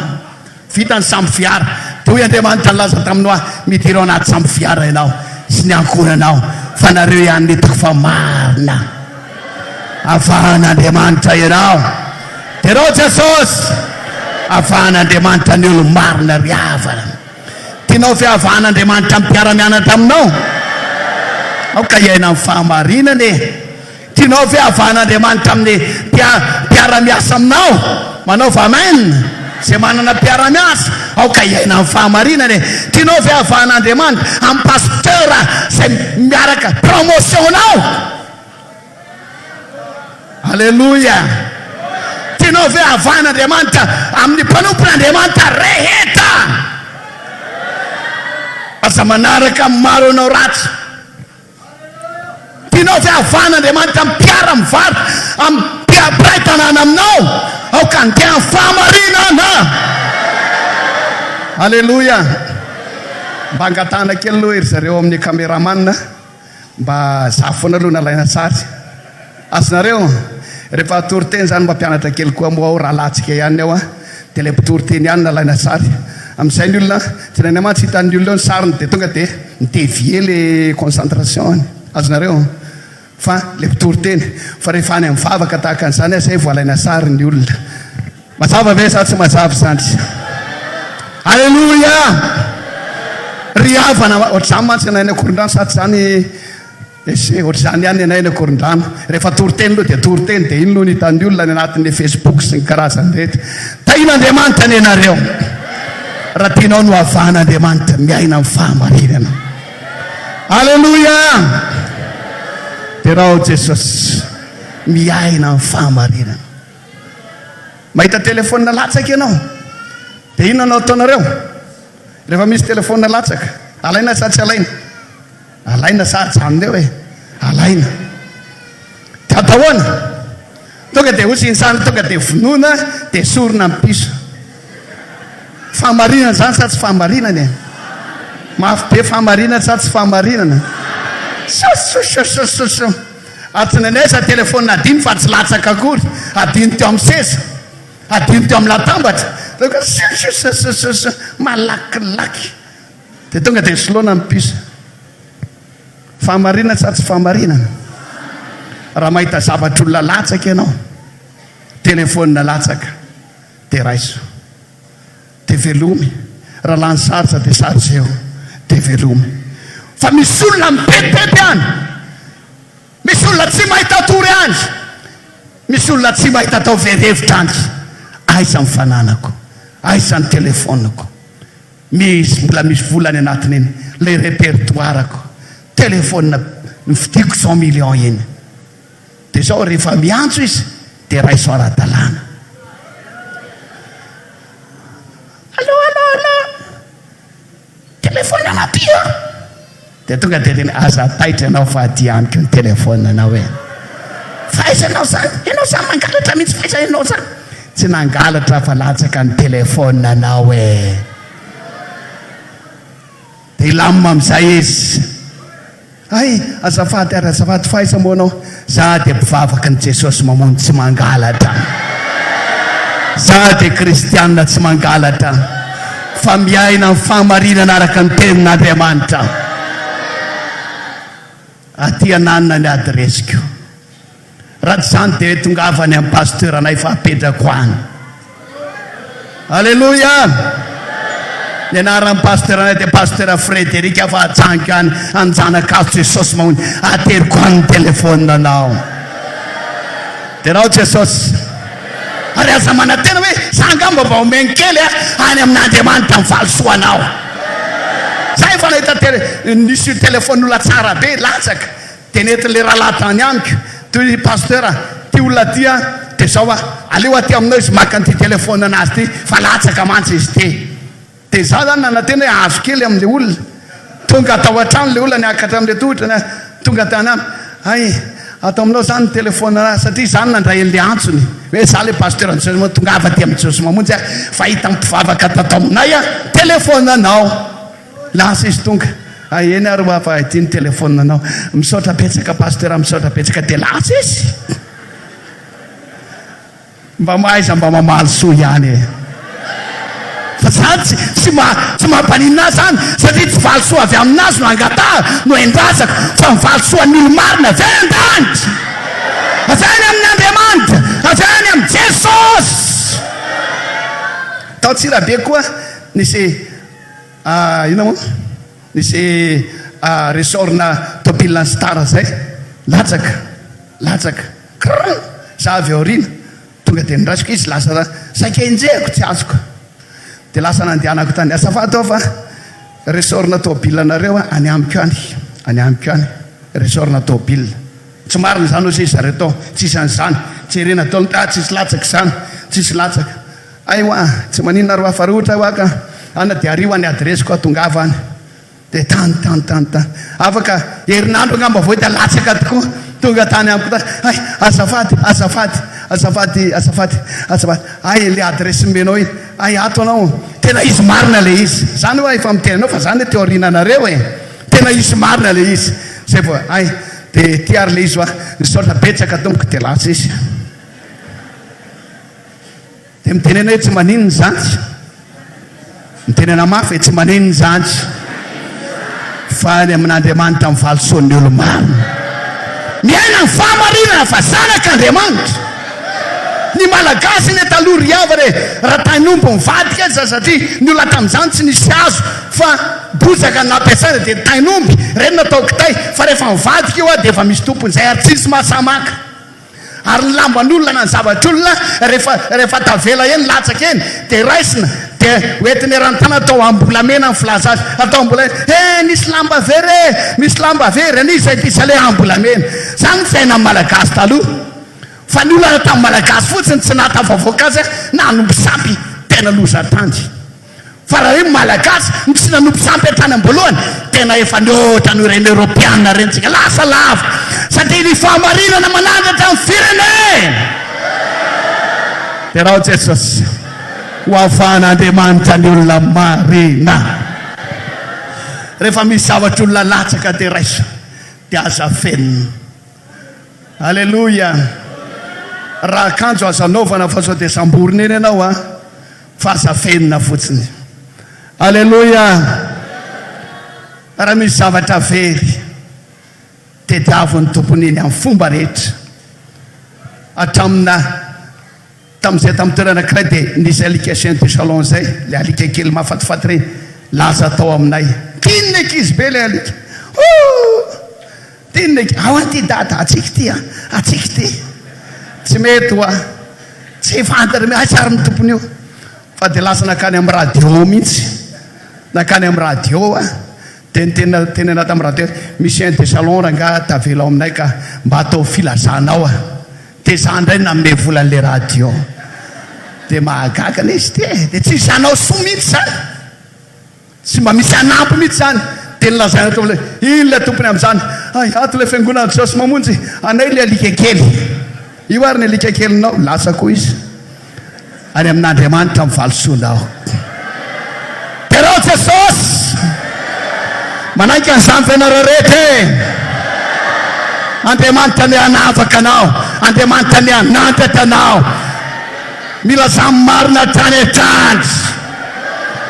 S1: Vita ny sambo fiara. Dia hoy Andriamanitra nilaza tamin'i Noa, Midira ao anaty sambo fiara ianao sy ny ankohonanao, fa nareo ihany no hitako fa marina. Avahan'Andriamanitra ianao. Derao Jesosy! Avahan'Andriamanitra ny olo-marina ry havana. Tianao ve havahan'Andriamanitra ny mpiara-mianatra aminao? Aoka hiaina amin'ny fahamarinana e! Tianao ve havahan'Andriamanitra amin'ny mpiara-miasa aminao? Manaova amen! Izay manana mpiara-miasa, aoka hiaina amin'ny fahamarinana e! Tianao ve havahan'Andriamanitra amin'ny pasteur izay miaraka promotion-nao? Aleloia! Tianao ve havahan'Andriamanitra amin'ny mpanompon'Andriamanitra rehetra? Aza manaraka amin'ny maro anao ratsy. Tianao ve havahan'Andriamanitra amin'ny mpiara-mivarotra, amin'ny mpiray tanàna aminao? Aoka handeha amin'ny fahamarinana. Aleloia! Mba angatahana kely aloha ry zareo amin'ny cameraman. Mba za foana aloha nalaina sary. Azonareo? Rehefa hatory teny zany mampianatra kely koa moa aho rahalahintsika ihany ao an, dia ilay mpitory teny ihany nalaina sary. Amin'izay ny olona, tsindraindray mantsy hitan'ny olona eo ny sariny dia tonga dia mi-devier le concentration-ny. Azonareo? Fa ilay mpitory teny. Fa rehefa any amin'ny vavaka tahaka an'izany aho izay vao alaina sary ny olona. Mazava ve sa tsy mazava izany? Aleloia! Ry havana, ohatr'izany mantsy ny anay any Ankorondrano sa tsy izany ese? Ohatr'izany ihany ny anay any Ankorondrano. Rehefa toriteny aloha dia toriteny, dia iny no hitan'ny olona any anatin'ny Facebook sy ny karazany rehetra. Tahian'Andriamanitra anie nareo. Raha tianao no havahan'Andriamanitra, miaina amin'ny fahamarinana. Aleloia! Derao Jesosy. Miaina amin'ny fahamarinana. Mahita telephone latsaka ianao dia inona no ataonareo rehefa misy telephone latsaka? Alaina sa tsy alaina? Alaina sa ajanona eo e? Alaina. Dia atao ahoana? Tonga dia hozy insany tonga dia vonoina dia esorina ny piso. Fahamarinana izany sa tsy fahamarinana e? Mafy be fahamarinana sa tsy fahamarinana? Sosososososo. Adinony aiza telephone adino fa tsy latsaka akory, adino teo amin'ny seza, adino teo amin'ny latambatra, sosososososo malakilaky dia tonga dia soloina ny puce. Fahamarinana sa tsy fahamarinana? Raha mahita zavatr'olona latsaka ianao, telephone latsaka dia raiso. Dia velomy, raha lany sarotra dia sarotra eo, dia velomy. Fa misy olona mibebibeby any. Misy olona tsy mahita tory any. Misy olona tsy mahita atao very hevitra any. Aiza ny fananako? Aiza ny telephone-ko? Misy, mbola misy vola any anatiny iny. Ilay repertoire-ko. Telephone novidiako cent millions iny. Dia izao rehefa miantso izy dia raiso ara-dalàna. Allo, allo, allo. Telephone aty an! Dia tonga dia teny aza taitra ianao fa aty amiko ny telephone anao e. Fa aiza ianao zany? Ianao zany mangalatra mihitsy fa aiza ianao zany? Tsy nangalatra fa latsaka ny telephone anao e. Dia hilamina amin'izay izy. Hay, azafady ary azafady fa aiza moa anao? Za dia mpivavaka ny Jesosy mamono tsy mangalatra. Za dia kristianina tsy mangalatra fa miaina amin'ny fahamarinana araka ny tenin'Andriamanitra. Aty ananona ny adiresiko. Raha tsy izany dia tongava any amin'ny pasteur anay fa apetrako any. Aleloia! Ny anaran'ny pasteur anay dia pasteur Frederic fa ajaniko any Anjanakazo Jesosy Mamonjy. Ateriko any ny telephone anao. Derao Jesosy. Ary aza manantena hoe za angamba mba omeny kely a any amin'Andriamanitra ny valisoanao. Za efa nahita tele nisy telephone olona tsara be latsaka. Dia nentin'ilay rahalahy tany amiko, toy i Pasteur a, ity olona ity a, dia izao a, aleo aty aminao izy maka an'ity telephone an'azy ity fa latsaka mantsy izy ity. Dia izaho izany nanantena hoe hahazo kely amin'ilay olona. Tonga tao an-trano ilay olona, niakatra amin'ilay tohitra, na tonga tany amiko, hay, ato aminao izany ny telephone an'azy, satria izaho no nandray an'ilay antsony, hoe izaho ilay Pasteur an'i Jesosy Mamonjy, tongava aty amin'i Jesosy Mamonjy aho, fa hita mpivavaka tato aminay a, telephone anao. Lasa izy tonga. Hay eny ary hoa fa ity ny telephone anao. Misaotra betsaka pasteur misaotra betsaka dia lasa izy. Mba mahaiza mba mamaly soa ihany e. Fa zany tsy tsy ma tsy mampaninona ahy zany satria tsy valisoa avy aminazy no angatahako no endrasako fa ny valisoan'ny olo-marina avy any an-danitra. Avy any amin'Andriamanitra, avy any amin'i Jesosy. Tao Antsirabe koa nisy Ah inona moa? Nisy ressort-na tôbila star zay latsaka. Latsaka. Krrr! Za avy aoriana. Tonga dia noraisiko izy, lasa saika enjehiko tsy azoko. Dia lasa nandehanako tany. Azafady aho fa ressort-na tômôbile-nareo any amiko any. Any amiko any. Ressort-na tômôbile. Tsy marina izany hoy zareo tao. Tsisy an'izany. Jerena daholo. Ah, tsisy latsaka izany. Tsisy latsaka. Hay hoa, tsy maninona ary hoa fa raha ohatra hoa ka ana dia ario any adiresiko aho tongava any. Dia tany tany tany tany. Afaka herinandro angamba vao hita latsaka tokoa. Tonga tany amiko tany. Hay, azafady, azafady, azafady, azafady, azafady. Hay, ilay adiresy nomenao iny. Hay, ato anao. Tena izy marina ilay izy. Izany hoa efa miteny anao fa izany hoe teo aoriananareo e. Tena izy marina ilay izy. Izay vao, hay, dia ity ary ilay izy hoa. Misaotra betsaka tompoko, dia lasa izy. Dia mitenena hoe tsy maninona izany. Mitenena mafy hoe tsy maninona izany. Fa any amin'Andriamanitra ny valisoan'ny olo-marina. Miaina ny fahamarinana fa zanak'Andriamanitra. Ny Malagasy anie taloha ry havana e, raha tain'omby mivadika aza satria ny olona tamin'izany tsy nisy hazo fa bozaka no nampiasaina dia tain'omby, ireny natao kitay, fa rehefa mivadika io dia efa misy tompony izay ary tsisy mahasamaka. Ary ny lamban'olona na ny zavatr'olona rehefa rehefa tavela eny, latsaka eny, dia raisina, dia hoentina eran'ny tanana atao ambolamena ny filaza azy, atao ambolamena, he nisy lamba very e, misy lamba very, an'iza ity, izay ilay ambolamena. Izany ny fiainan'ny Malagasy taloha. Fa ny olana tamin'ny Malagasy fotsiny tsy nahatafavoaka azy nanompo sampy, tena loza tany. Fa raha hoe Malagasy no tsy nanompo sampy hatrany am-boalohany, tena efa nihoatra noho ireny Eoropeana ireny tsika. Lasa lavitra. Satria ny fahamarinana manandratra ny firenena. Derao Jesosy. Ho afahan'Andriamanitra ny olona marina. Rehefa misy zavatra olona latsaka dia raiso. Dia aza afenina. Aleloia. Raha akanjo aza anaovana fa sao dia samborina eny ianao an. Fa aza afenina fotsiny. Aleloia! Raha misy zavatra very, tediavo ny tompony eny amin'ny fomba rehetra. Hatramina tamin'izay tamin'ny toerana anankiray dia nisy alika chien de salon izay, ilay alika kely mahafatifaty ireny, lasa tao aminay. Tian'ny ankizy be ilay alika. Ooh! Tian'ny ankizy, ao aty dada, atsika ity an, atsika ity. Tsy mety hoa. Tsy fantany mihitsy, aiza ary ny tompony io? Fa dia lasa nankany amin'ny radio mihitsy. Nankany amin'ny radio aho. Dia niteny tenena tamin'ny radio hoe, misy un de salon rangahy tavela ao aminay ka mba ataovy filazana ao aho. Dia izaho indray no nanome vola an'ilay radio. Dia mahagaga anie izy ity e! Dia tsy hanao soa mihitsy izany. Tsy mba misy hanampy mihitsy izany. Dia nolazaina tao amin'ilay, iny ilay tompony amin'izany, hay ato ilay fiangonana Jesosy Mamonjy, anay ilay alika kely. Io ary ny alika kelinao, lasa koa izy. Any amin'Andriamanitra ny valisoanao. Derao Jesosy! Manaiky an'izany ve nareo rehetra e? Andriamanitra anie hanavaka anao, Andriamanitra anie hanandratra anao. Milazà ny marina hatrany hatrany.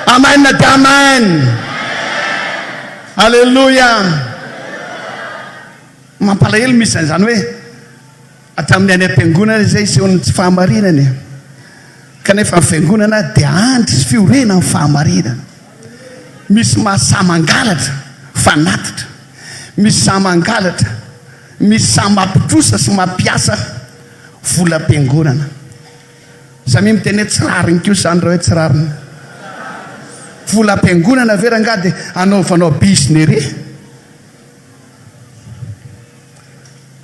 S1: Amen dia amen. Alléluia. Mampalahelo misy an'izany hoe hatramin'ny any am-piangonana izay isehon'ny tsy fahamarinana e. Kanefa ny fiangonana dia andry sy fiorenan'ny fahamarinana. Misy mahasahy mangalatra fanatitra, misy sahy mangalatra, misy sahy mampitrosa sy mampiasa volam-piangonana. Samia miteny hoe tsy rariny kosa izany raha hoe tsy rariny. Volam-piangonana ve rangahy dia anaovanao bizina ery?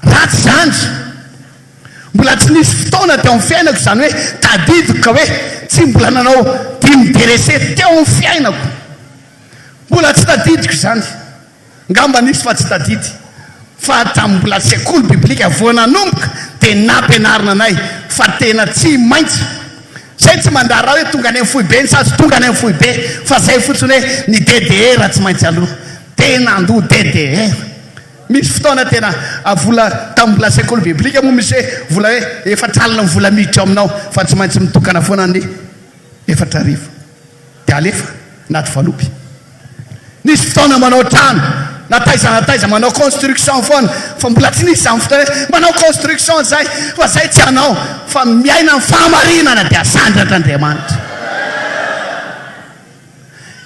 S1: Ratsy izany. Mbola tsy nisy fotoana teo amin'ny fiainako izany hoe tadidiko ka hoe tsy mbola nanao dime de recette teo amin'ny fiainako. Mbola tsy tadidiko izany. Ngamba nisy fa tsy tadidy. Fa hatramin'ny mbola sekoly biblika vao nanomboka dia nampianarina anay fa tena tsy maintsy. Zay tsy mandraharaha hoe tonga any amin'ny foibe ny sa tsy tonga any amin'ny foibe fa zay fotsiny hoe ny DDR tsy maintsy aloha. Tena handoa DDR. Misy fotoana tena vola tamin'ny mbola sekoly biblika moa misy hoe vola hoe efatr'alina ny vola miditra ao aminao fa tsy maintsy mitokana foana ny 4000. Dia alefa anaty valopy. Nisy fotoana manao trano na taiza na taiza manao construction foana fa mbola tsy nisy izany fotoana hoe manao construction zay fa zay tsy hanao fa miaina ny fahamarinana dia asandratr'Andriamanitra.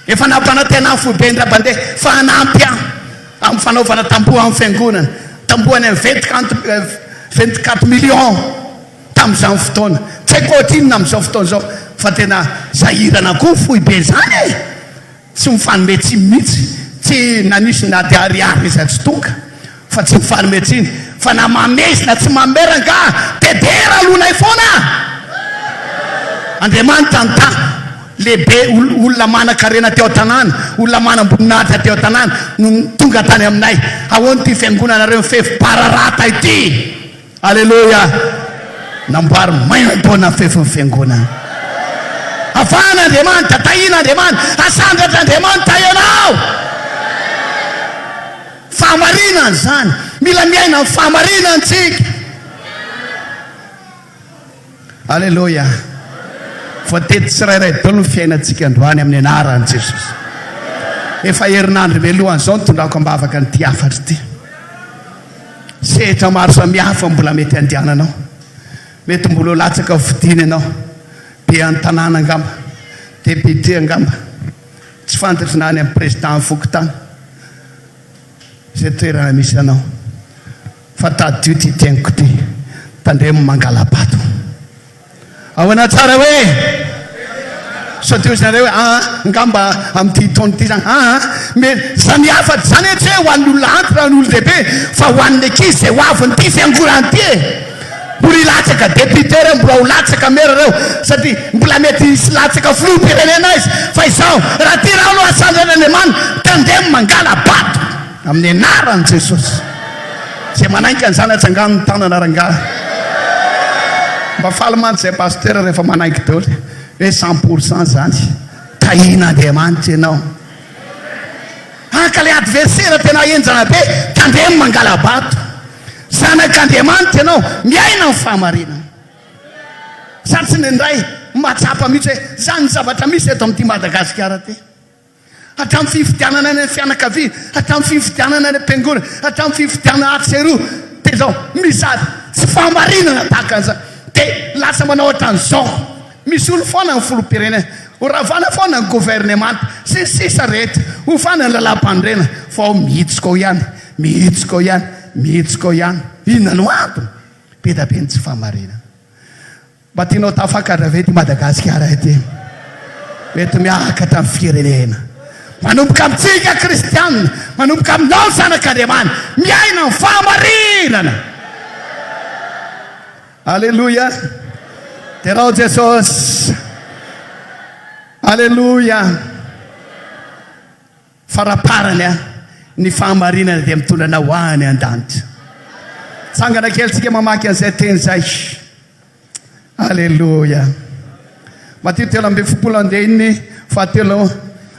S1: Efa nampanantena ny foibe indray mpandeha fa hanampy ahy amin'ny fanaovana tamboho amin'ny fiangonana. Tamboho any amin'ny 24 millions tamin'izany fotoana. Tsy haiko ohatrinona amin'izao fotoana izao fa tena sahirana koa foibe izany e! Tsy mifanome tsiny mihitsy, tsy nanisy na dia ariary iza tsy tonga fa tsy mifanome tsiny fa na manome izy na tsy manome rangaha dia dera alohanay foana! Andriamanitra nitahy lehibe olona manan-karena teo an-tanàna, olona manam-boninahitra teo an-tanàna no tonga tany aminay, ahoana ity fiangonanareo mifefy bararata ity? Aleloia! Namboary maimaimpoana ny fefin'ny fiangonana. Afahan'Andriamanitra, tahian'Andriamanitra, asandratr'Andriamanitra ianao. Fahamarinana izany. Mila miaina ny fahamarinana isika. Aleloia! Voatety tsirairay daholo ny fiainantsika androany amin'ny anaran'i Jesosy. Efa herinandro mialohan'izao nitondrako am-bavaka an'ity hafatra ity. Sehatra maro samihafa mbola mety handehananao. Mety mbola ho latsaka hofidiana ianao. Be an-tanàna angamba, député angamba, tsy fantatro na any amin'ny président fokontany izay toerana misy anao. Fa tadidio ity teniko ity, tandremo mangala-bato. Ahoana tsara hoe? Sao dia hozy nareo hoe aa ngamba amin'ity taona ity zany aa me zany hafatra zany e tsy hoe ho an'ny olona antitra na ny olon-dehibe fa ho an'ny ankizy izay ho avin'ity fiangonana ity e! Mbola hilatsaka député reo, mbola ho latsaka maire reo satria mbola mety hisy latsaka filoham-pirenena izy fa izao raha ty raha no asandratr'Andriamanitra tandremo mangala-bato. Amin'ny anaran'i Jesosy. Izay manaiky an'izany atsangano ny tanana rangahy. Mba faly mantsy izay pasteur rehefa manaiky daholo hoe 100% zany. Tahian'Andriamanitra ianao. Haka le adversaire tena henjana be, tandremo mangala-bato. Zanak'Andriamanitra ianao, miaina ny fahamarinana. Za tsy indraindray mahatsapa mihitsy hoe zany zavatra misy eto amin'ity Madagasikara ity. Hatramin'ny fifidianana any amin'ny fianakaviana, hatramin'ny fifidianana any am-piangonana, hatramin'ny fifidianana atsy sy eroa, dia izao, misy ady, tsy fahamarinana tahaka an'izany. Dia lasa manao ohatran'izao, misy olo foana ny filoham-pirenena, ho ravana foana ny governemanta, sy ny sisa rehetra, hovana ny lalàm-panorenana, fa ao mihitsoka ao ihany, mihitsoka ao ihany, mihitsoka ao ihany. Inona no antony? Be dia be ny tsy fahamarinana. Mba tianao tafakatra ve ity Madagasikara ity? Mety miakatra ny firenena. Manomboka amintsika kristianina, manomboka aminao zanak'Andriamanitra, miaina ny fahamarinana. Aleloia. Derao Jesosy. Aleloia. Faraparany a, ny fahamarinana dia mitondra anao any an-danitra. Tsangana kely tsika mamaky an'izay teny izay. Aleloia. Matio 13 andininy fahatelo,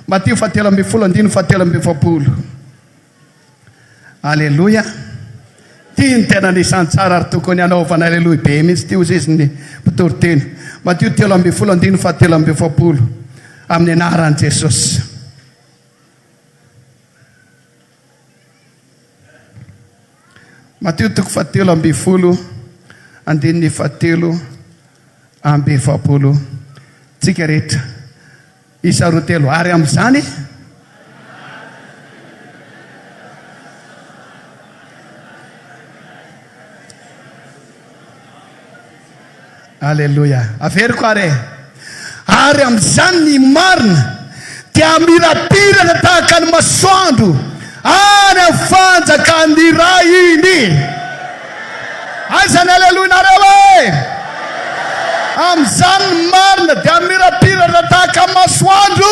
S1: Matio fahatelo ambin'ny folo andininy fahatelo amby efapolo. Aleloia. Ity ny tena anisan'ny tsara ary tokony hanaovana aleloia be mihitsy ity hozy izy ny mpitory teny. Matio 13 andininy fahatelo amby efapolo. Amin'ny anaran'i Jesosy. Matio toko fahatelo ambin'ny folo andininy fahatelo amby efapolo. Tsika rehetra. Isa roa telo ary amin'izany. Aleloia. Averiko ary e. Ary amin'izany ny marina dia hamirapiratra tahaka ny masoandro any amin'ny fanjakan'ny Rainy. Aiza ny aleloinareo e? Amin'izany ny marina dia hamirapiratra tahaka ny masoandro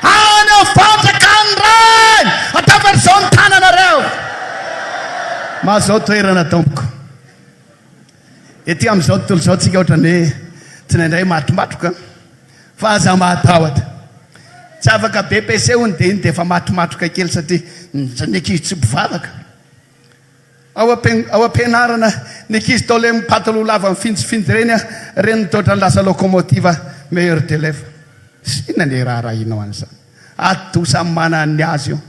S1: any amin'ny fanjakan'ny Rainy. Ataovy izao ny tananareo. Mahazao toerana tompoko. Ety amin'izao tontolo izao tsika ohatran'ny hoe tsindraindray matromatroka fa aza mahatahotra. Tsy afaka BPC hono dia iny dia efa matromatroka kely satria ny ankizy tsy mpivavaka. Ao ao am-pianarana ny ankizy tao ilay mipataloha lava mifinjifinjy ireny a, ireny no toa ohatran'ny lasa locomotive meilleur d'élève. Inona ny raharahianao an'izany? Atidoha samy manana ny azy io.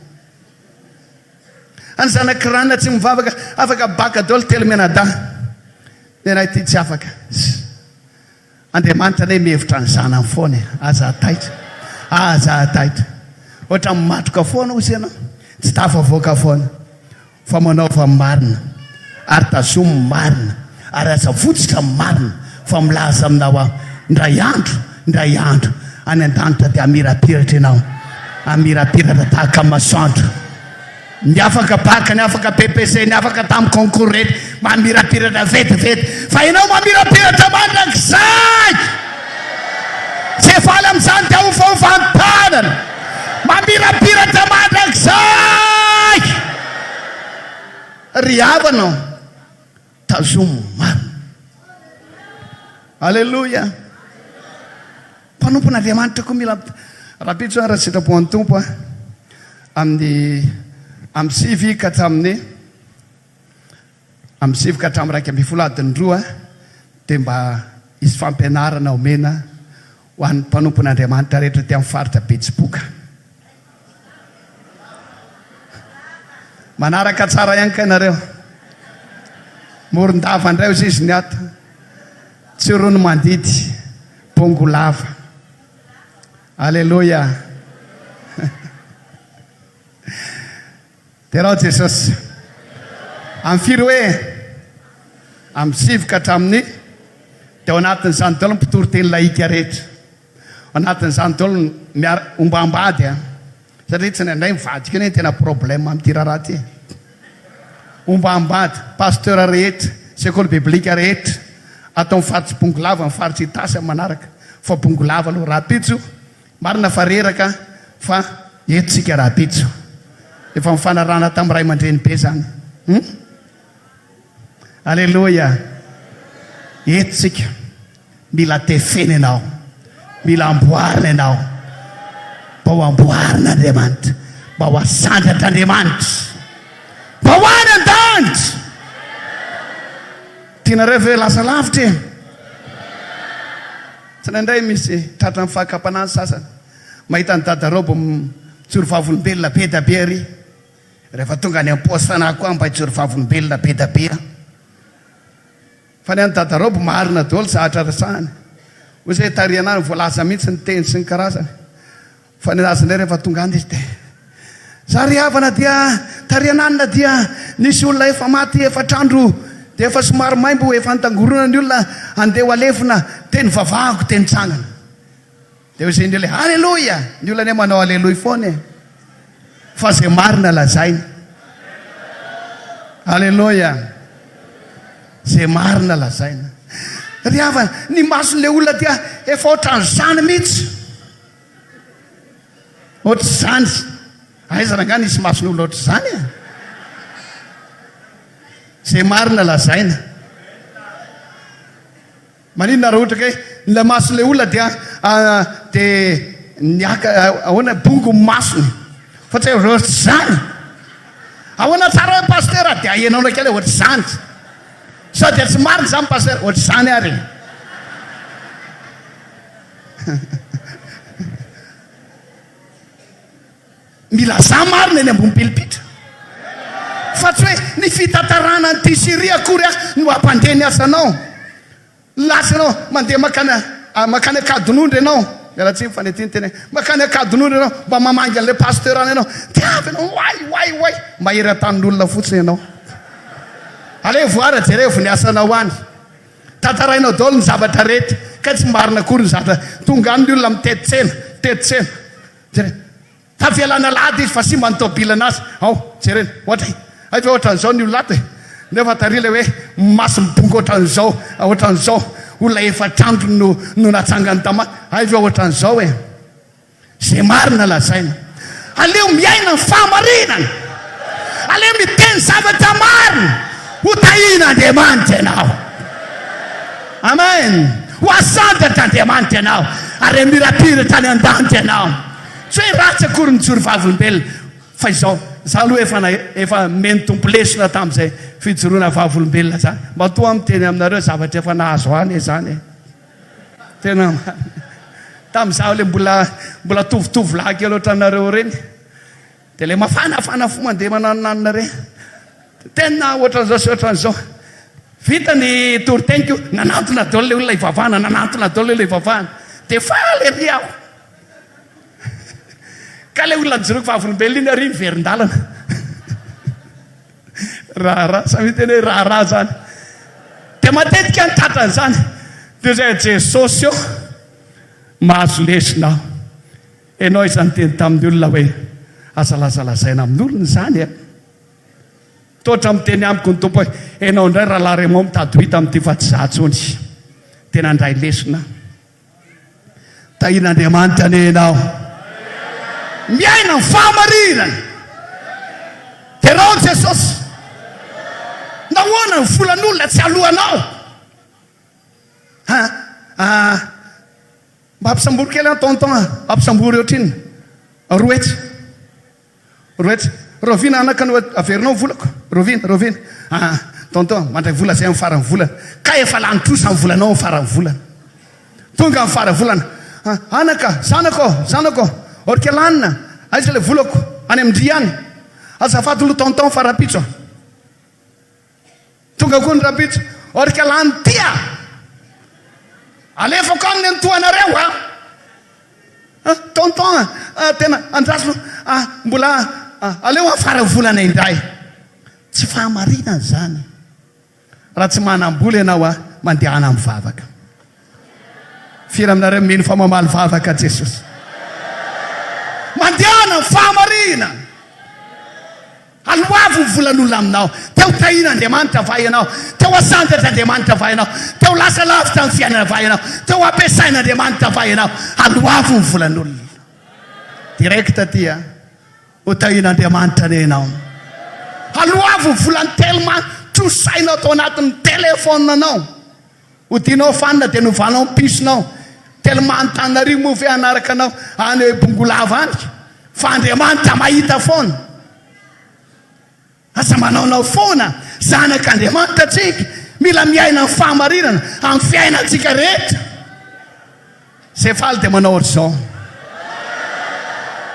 S1: Any zanak'i Rana tsy mivavaka, afaka baka daholo telo mianadahy. Ny anay ity tsy afaka. Andriamanitra anie mihevitra ny zanany foana e. Aza taitra. Aza taitra. Ohatran'ny matroka foana hozy ianao. Tsy tafavoaka foana. Fa manaova ny marina. Ary tazomy ny marina, ary aza avotsitra ny marina, fa milaza aminao aho, indray andro, indray andro, any an-danitra dia hamirapiratra ianao, hamirapiratra tahaka ny masoandro. Ny afaka bac, ny afaka BEPC, ny afaka tamin'ny concours rehetra, mamirapiratra vetivety, fa ianao mamirapiratra mandrakizay! Tsy faly amin'izany dia hofahofantanana, mamirapiratra mandrakizay! Ry havana ô, tazomy ny marina. Aleloia! Mpanompon'Andriamanitra koa mila rahampitso raha sitrapon'ny Tompo a, amin'ny amin'ny sivy ka hatramin'ny amin'ny sivy ka hatramin'ny 11 adiny roa dia mba hisy fampianarana omena ho an'ny mpanompon'Andriamanitra rehetra aty amin'ny faritra Betsiboka. Manaraka tsara ihany kay nareo. Morondava indray hozy izy ny ato. Tsiroanomandidy, Bongolava. Aleloia. Derao Jesosy. Amin'ny firy hoe? Amin'ny sivy ka hatramin'ny dia ao anatin'izany daholo ny mpitory teny lahika rehetra. Ao anatin'izany daholo ny miara ombam-bady a. Satria tsy indraindray mivadika anie ny tena problème amin'ity raharaha ity e. Ombam-bady, pasteur rehetra, sekoly biblika rehetra, ato amin'ny faritry Bongolava, ny faritry Itasy amin'ny manaraka. Fa Bongolava aloha rahampitso, marina fa reraka fa eto tsika rahampitso. Efa nifanarahana tamin'ny ray aman-dreny be zany. Hum? Aleloia! Eto tsika. Mila tefena ianao. Mila amboarina ianao. Mba ho amboarina Andriamanitra. Mba ho asandratra Andriamanitra. Mba ho any an-danitra. Tianareo ve lasa lavitra e? Tsy indraindray misy tratran'ny fakam-panahy ny sasany. Mahita an'i Dada Raoby mijoro vavolombelona be dia be ary. Rehefa tonga any am-paosana koa mba hijoro vavolombelona be dia be aho. Fa ny an'i Dadarobo marina daholo zahatra resahany. Hoy zay tarihana any voalaza mihitsy ny teny sy ny karazany. Fa ny anazy indray rehefa tonga any izy dia za ry havana dia tarihana any na dia nisy olona efa maty efatr'andro dia efa somary maimbo efa nitangorona ny olona handeha ho alevina dia nivavahako dia nitsangana. Dia hoy ny olona hoe, Aleloia! Ny olona anie manao aleloia foana e! Fa izay marina lazaina. Aleloia! Izay marina lazaina. Ry havana, ny mason'ilay olona dia efa ohatran'izany mihitsy. Ohatr'izany. Aiza rangahy nisy mason'olona ohatr'izany e? Izay marina lazaina. Maninona raha ohatra kay ilay mason'ilay olona dia dia niaka ahoana bongo ny masony fa tsy hoe ohatr'izany. Ahoana tsara hoe pasitera dia ahenao ndraiky ilay ohatr'izany. Sao dia tsy marina izany pasitera ohatr'izany ary. Milazà marina eny ambony pilipitra fa tsy hoe ny fitantarana an'ity Syria akory no hampandeha ny asanao. Lasa ianao mandeha mankany mankany Ankadinondry ianao, miala tsiny fa ny aty ny tena hoe mankany Ankadinondry ianao mba mamangy an'ilay pasteur any ianao, dia avy ianao oay oay oay, mahery an-tanin'olona fotsiny ianao. Alevo ara jerevo ny asanao any. Tantarainao daholo ny zavatra rehetra, kay tsy marina akory ny zavatra, tonga any ny olona mitety tsena, mitety tsena. Jerena. Tavelana alahady izy fa simba ny tomobilanazy. Ao, jerena. Ohatra e. Hay ve ohatran'izao ny olona ato e? Nefa tary ilay hoe maso mibongo ohatran'izao, ohatran'izao. Olona efatr'andro no no natsangany tama. Hay ve ohatran'izao e? Izay marina lazaina. Aleo miaina ny fahamarinana. Aleo miteny zavatra marina. Ho tahian'Andriamanitra ianao. Amen! Ho asandratra Andriamanitra ianao ary hamirapiratra any an-danitra ianao. Tsy hoe ratsy akory ny mijoro vavolombelona fa izao, za aloha efa efa nomen'ny Tompo lesona tamin'izay fijoroana vavolombelona zany. Matoa aho miteny aminareo zavatra efa nahazo ahy anie zany e. Tena marina. Tamin'izaho le mbola mbola tovotovolahy kely ohatranareo ireny. Dia ilay mafanafana fo mandeha mananonanona ireny. Tena ohatran'izao sy ohatran'izao. Vita ny toriteniko, nanantona daholo ilay olona hivavahana, nanantona daholo ilay olona hivavahana. Dia faly ery aho. Ka ilay olona nijoroako vavolombelona iny ary niverin-dalana. Raharaha, samy miteny hoe raharaha zany. Dia matetika ny tratran'izany dia izay Jesosy ô, mahazo lesona aho. Ianao izany niteny tamin'ny olona hoe aza lazalazaina amin'olona izany e. Toa miteny amiko ny Tompo hoe ianao indray rahalahy Raymond mitady ho hita amin'ity fa tsy za intsony. Tena handray lesona aho. Tahian'Andriamanitra anie ianao. Miaina ny fahamarinana. Derao an'i Jesosy. Nahoana ny volan'olona tsy aloanao? Ha? Ah, mba ampisambory kely an tonton a. Ampisambory ohatrinona? 200. Roetsy, Rahoviana anaka no averinao ny volako? Rahoviana, rahoviana? Ah, tonton, mandray vola zay amin'ny faran'ny volana. Kay efa lany trosa ny volanao amin'ny faran'ny volana. Tonga amin'ny faran'ny volana. Ah, anaka, zanako, zanako, orkelanina, aiza ilay volako? Any amin-dry any. Azafady aloha tonton fa rahampitso a. Tonga koa ny rahampitso. Orkelany ty a! Alefako aminy ny tohanareo a! Ah, tonton a, ah, tena andraso ah, mbola ah, aleo afara volana indray. Tsy fahamarinana izany. Raha tsy manam-bola ianao a, mandehana mivavaka. Firy aminareo mino fa mamaly vavaka Jesosy? Mandehana ny fahamarinana. Aloavy ny volan'olona aminao. Te ho tahian'Andriamanitra va ianao? Te ho asandratr'Andriamanitra va ianao? Te ho lasa lavitra amin'ny fiainana va ianao? Te ho ampiasain'Andriamanitra va ianao? Aloavy ny volan'olona. Direct aty a. Ho tahian'Andriamanitra anie ianao. Aloavy ny volan'ny telma trosainao tao anatin'ny telephone-nao. Hodianao fanina dia novanao ny piso-nao. Telma Antananarivo moa ve hanaraka anao any Bongolava any? Fa Andriamanitra mahita foana. Aza manaonao foana. Zanak'Andriamanitra tsika. Mila miaina ny fahamarinana amin'ny fiainantsika rehetra. Izay faly dia manao ohatr'izao.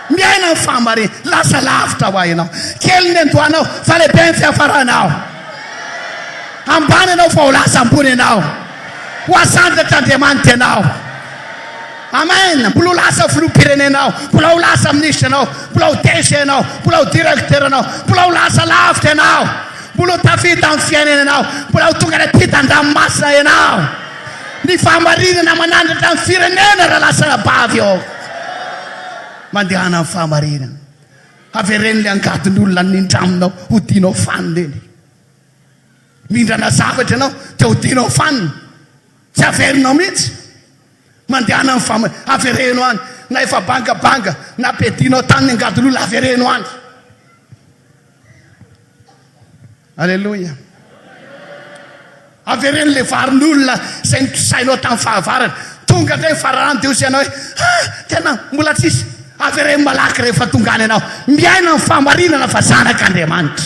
S1: Miaina ny fahamarinana. Lasa lavitra ho ahy ianao. Kely ny andohanao fa lehibe ny fiafaranao. Ambany ianao fa ho lasa ambony ianao. Ho asandratr'Andriamanitra ianao. Amen. Mbola ho lasa filoham-pirenena aho. Mbola ho lasa minisitra ianao. Mbola ho DG ianao. Mbola ho directeur ianao. Mbola ho lasa lavitra ianao. Mbola ho tafita amin'ny fiainana ianao. Mbola ho tonga any ampitan-dranomasina ianao. Ny fahamarinana manandratra ny firenena rahalahy sy anabavy ô. Mandehana amin'ny fahamarinana. Avereno ilay angadin'olona nindraminao, hodianao fanina eny. Mindrana zavatra ianao dia hodianao fanina. Tsy averinao mihitsy. Mandehana amin'ny fahamarinana. Avereno any. Na efa bangabanga, na ampiadianao tany ny angadin'olona, avereno any. Aleloia. Avereno ilay varin'olona izay notrosainao tamin'ny fahavarana. Tonga indray ny fararano dia hoy ianao hoe, ah, tena mbola tsisy. Avereno malaky rehefa tonga any ianao. Miaina ny fahamarinana fa zanak'Andriamanitra.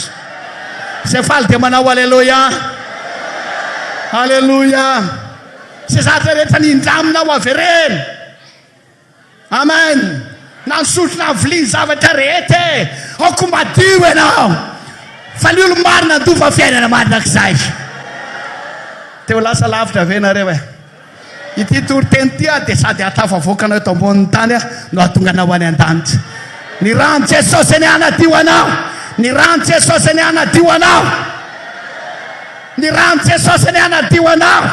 S1: Izay faly dia manao aleloia. Aleloia. Izay zavatra rehetra nindraminao avereno. Amen! Na ny sotro na ny vilia ny zavatra rehetra e! Aoka ho madio ianao fa ny olo-marina handova fiainana mandrakizay. Te ho lasa lavitra ve nareo e? Ity toriteny ity dia sady hahatafavoaka anao eto ambonin'ny tany no hahatonga anao any an-danitra. Ny ran'i Jesosy anie hanadio anao. Ny ran'i Jesosy anie hanadio anao. Ny ran'i Jesosy anie hanadio anao.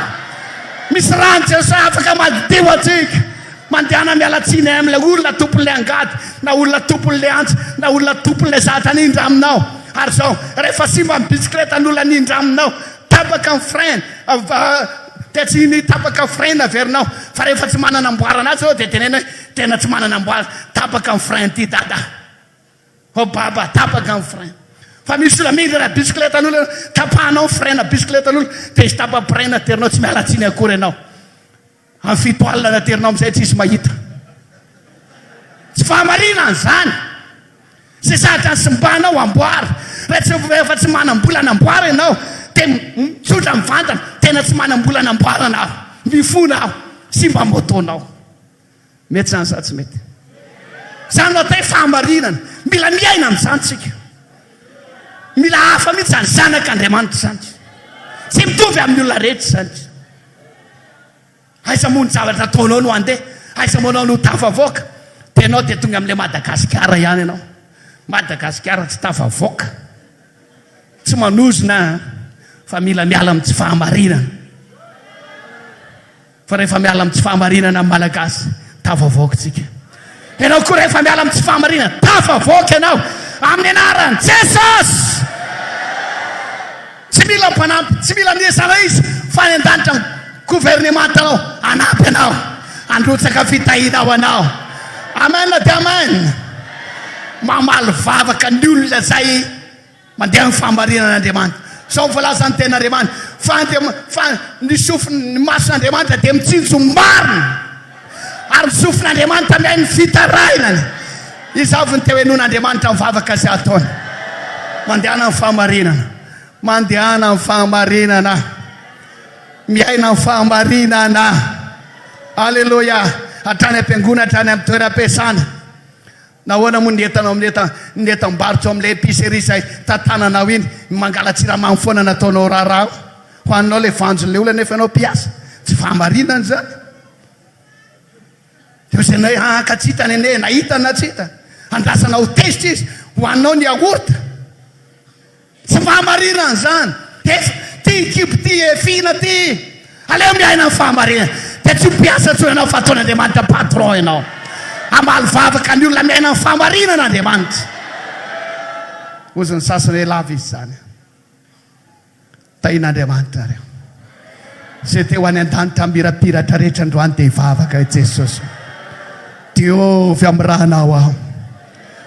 S1: Misy ran'i Jesosy afaka madio antsika. Mandehana miala tsiny ay amin'ilay olona tompon'ilay angady, na olona tompon'ilay antsy, na olona tompon'ilay zavatra nindraminao. Ary izao, rehefa simba ny bisikletan'olona nindraminao, tapaka ny frein, dia tsy ny tapaka frein averinao, fa rehefa tsy manana amboarana azy ianao dia teneno hoe tena tsy manana amboarana, tapaka ny frein ity dada. Oh baba, tapaka ny frein. Fa misy olona mindrana bisikletan'olona, tapahanao ny frein-na bisikletan'olona, dia izy tapa-frein aterinao, tsy miala tsiny akory ianao. Amin'ny 7 alina naterinao amin'izay tsisy mahita. Tsy fahamarinana izany. Izay zatra nisimbanao amboary. Raha tsy rehefa tsy manam-bola anamboara ianao dia mitsotra mivantana, tena tsy manam-bola anamboarana aho. Mifona aho. Simba moto-nao. Mety izany sa tsy mety? Izany no atao hoe fahamarinana. Mila miaina amin'izany tsika. Mila hafa mihitsy izany zanak'Andriamanitra izany. Tsy mitovy amin'ny olona rehetra izany. Aiza moa ny zavatra ataonao no handeha? Aiza moa anao no tafavoaka? Dia ianao dia tonga amin'ilay Madagasikara ihany ianao. Madagasikara tsy tafavoaka. Tsy manozona fa mila miala amin'ny tsy fahamarinana. Fa rehefa miala amin'ny tsy fahamarinana ny Malagasy, tafavoaka tsika. Ianao koa rehefa miala amin'ny tsy fahamarinana, tafavoaka ianao amin'ny anaran'i Jesosy. Tsy mila mpanampy, tsy mila miezana izy fa any an-danitra ny governemantanao hanampy anao, handrotsaka fitahiana ho anao. Amen dia amen. Mamaly vavaka ny olona izay mandeha amin'ny fahamarinan'Andriamanitra. Izao ny voalazan'ny tenin'Andriamanitra, fa Andriam fa ny sofin ny mason'Andriamanitra dia mitsinjo ny marina, ary ny sofin'Andriamanitra mihaino ny fitarainany. Iza avy no te ho henoin'Andriamanitra ny vavaka izay ataony? Mandehana amin'ny fahamarinana. Mandehana amin'ny fahamarinana. Miaina amin'ny fahamarinana. Aleloia! Hatrany am-piangonana, hatrany amin'ny toeram-piasana. Nahoana moa ny entanao amin'ny entan, ny entam-barotra ao amin'ilay épicerie izay tantananao iny, ny mangala-tsiramamy foana nataonao raharaha ao? Hohaninao ilay vanjon'ilay olona nefa ianao mpiasa. Tsy fahamarinana izany. Dia hoy ianao hoe, ah, ka tsy hitany anie, na hitany na tsy hitany. Andrasana ho tezitra izy, hohaninao ny yaourt. Tsy fahamarinana izany. Efa, ty kibo ty, efina ty. Aleo miaina ny fahamarinana. Dia tsy ho mpiasa intsony ianao fa ataon'Andriamanitra patron ianao. Hamaly vavaka ny olona miaina ny fahamarinana Andriamanitra. Hozy ny sasany hoe lava izy izany. Tahin'Andriamanitra nareo. Izay te ho any an-danitra hamirapiratra rehetra androany dia hivavaka i Jesosy. Diovy amin'ny ranao aho.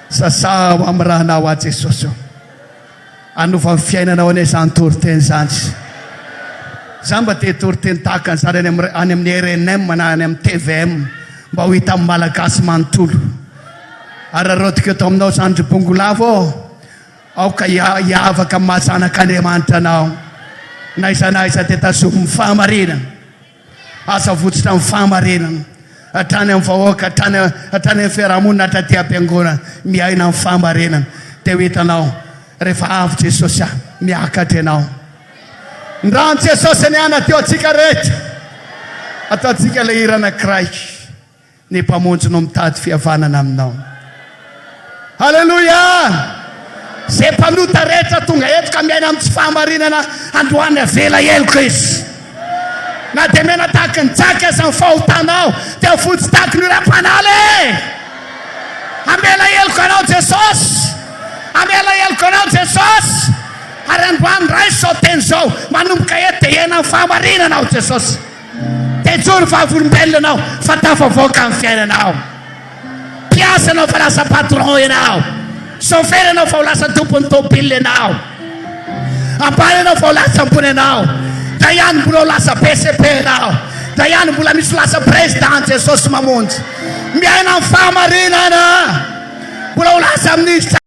S1: Sasao amin'ny ranao aho Jesosy ô. Hanova ny fiainanao anie izany toriteny izany. Za mba te hitory teny tahaka an'izany any amin'ny any amin'ny rnm na any amin'ny tvm mba ho hitan'ny Malagasy manontolo. Araraotiko eto aminao izany ry Bongolava ô. Aoka hiavaka amin'ny maha zanak'Andriamanitra anao. Na aiza na aiza dia tazomy ny fahamarinana. Aza avotsitra ny fahamarinana. Hatrany amin'ny vahoaka, hatrany hatrany amin'ny fiarahamonina, hatraty am-piangonana. Miaina ny fahamarinana. Dia ho hitanao rehefa avy Jesosy ah, miakatra ianao. Ny ran'i Jesosy anie hanadio antsika rehetra. Ataontsika ilay hira anankiray. Ny Mpamonjy no mitady fihavanana aminao. Aleloia! Izay mpanota rehetra tonga eto ka miaina amin'ny tsy fahamarinana androany avela heloka izy. Na dia mena tahaky ny jaky aza ny fahotanao dia fotsy tahaky ny oram-panala e! Hamela heloka anao Jesosy! Hamela heloka anao Jesosy! Ary androany raiso izao teny izao, manomboka eto dia hiaina amin'ny fahamarinana aho Jesosy. Dia joro vavolombelona ianao fa tafavoaka ny fiainanao. Mpiasa ianao fa lasa patron ianao. Chauffeur ianao fa ho lasa tompon'ny tôbila ianao. Ambany ianao fa ho lasa ambony ianao. Ndray ihany mbola ho lasa PCP ianao. Ndray ihany mbola misy ho lasa président Jesosy mamonjy. Miaina amin'ny fahamarinana. Mbola ho lasa ministra.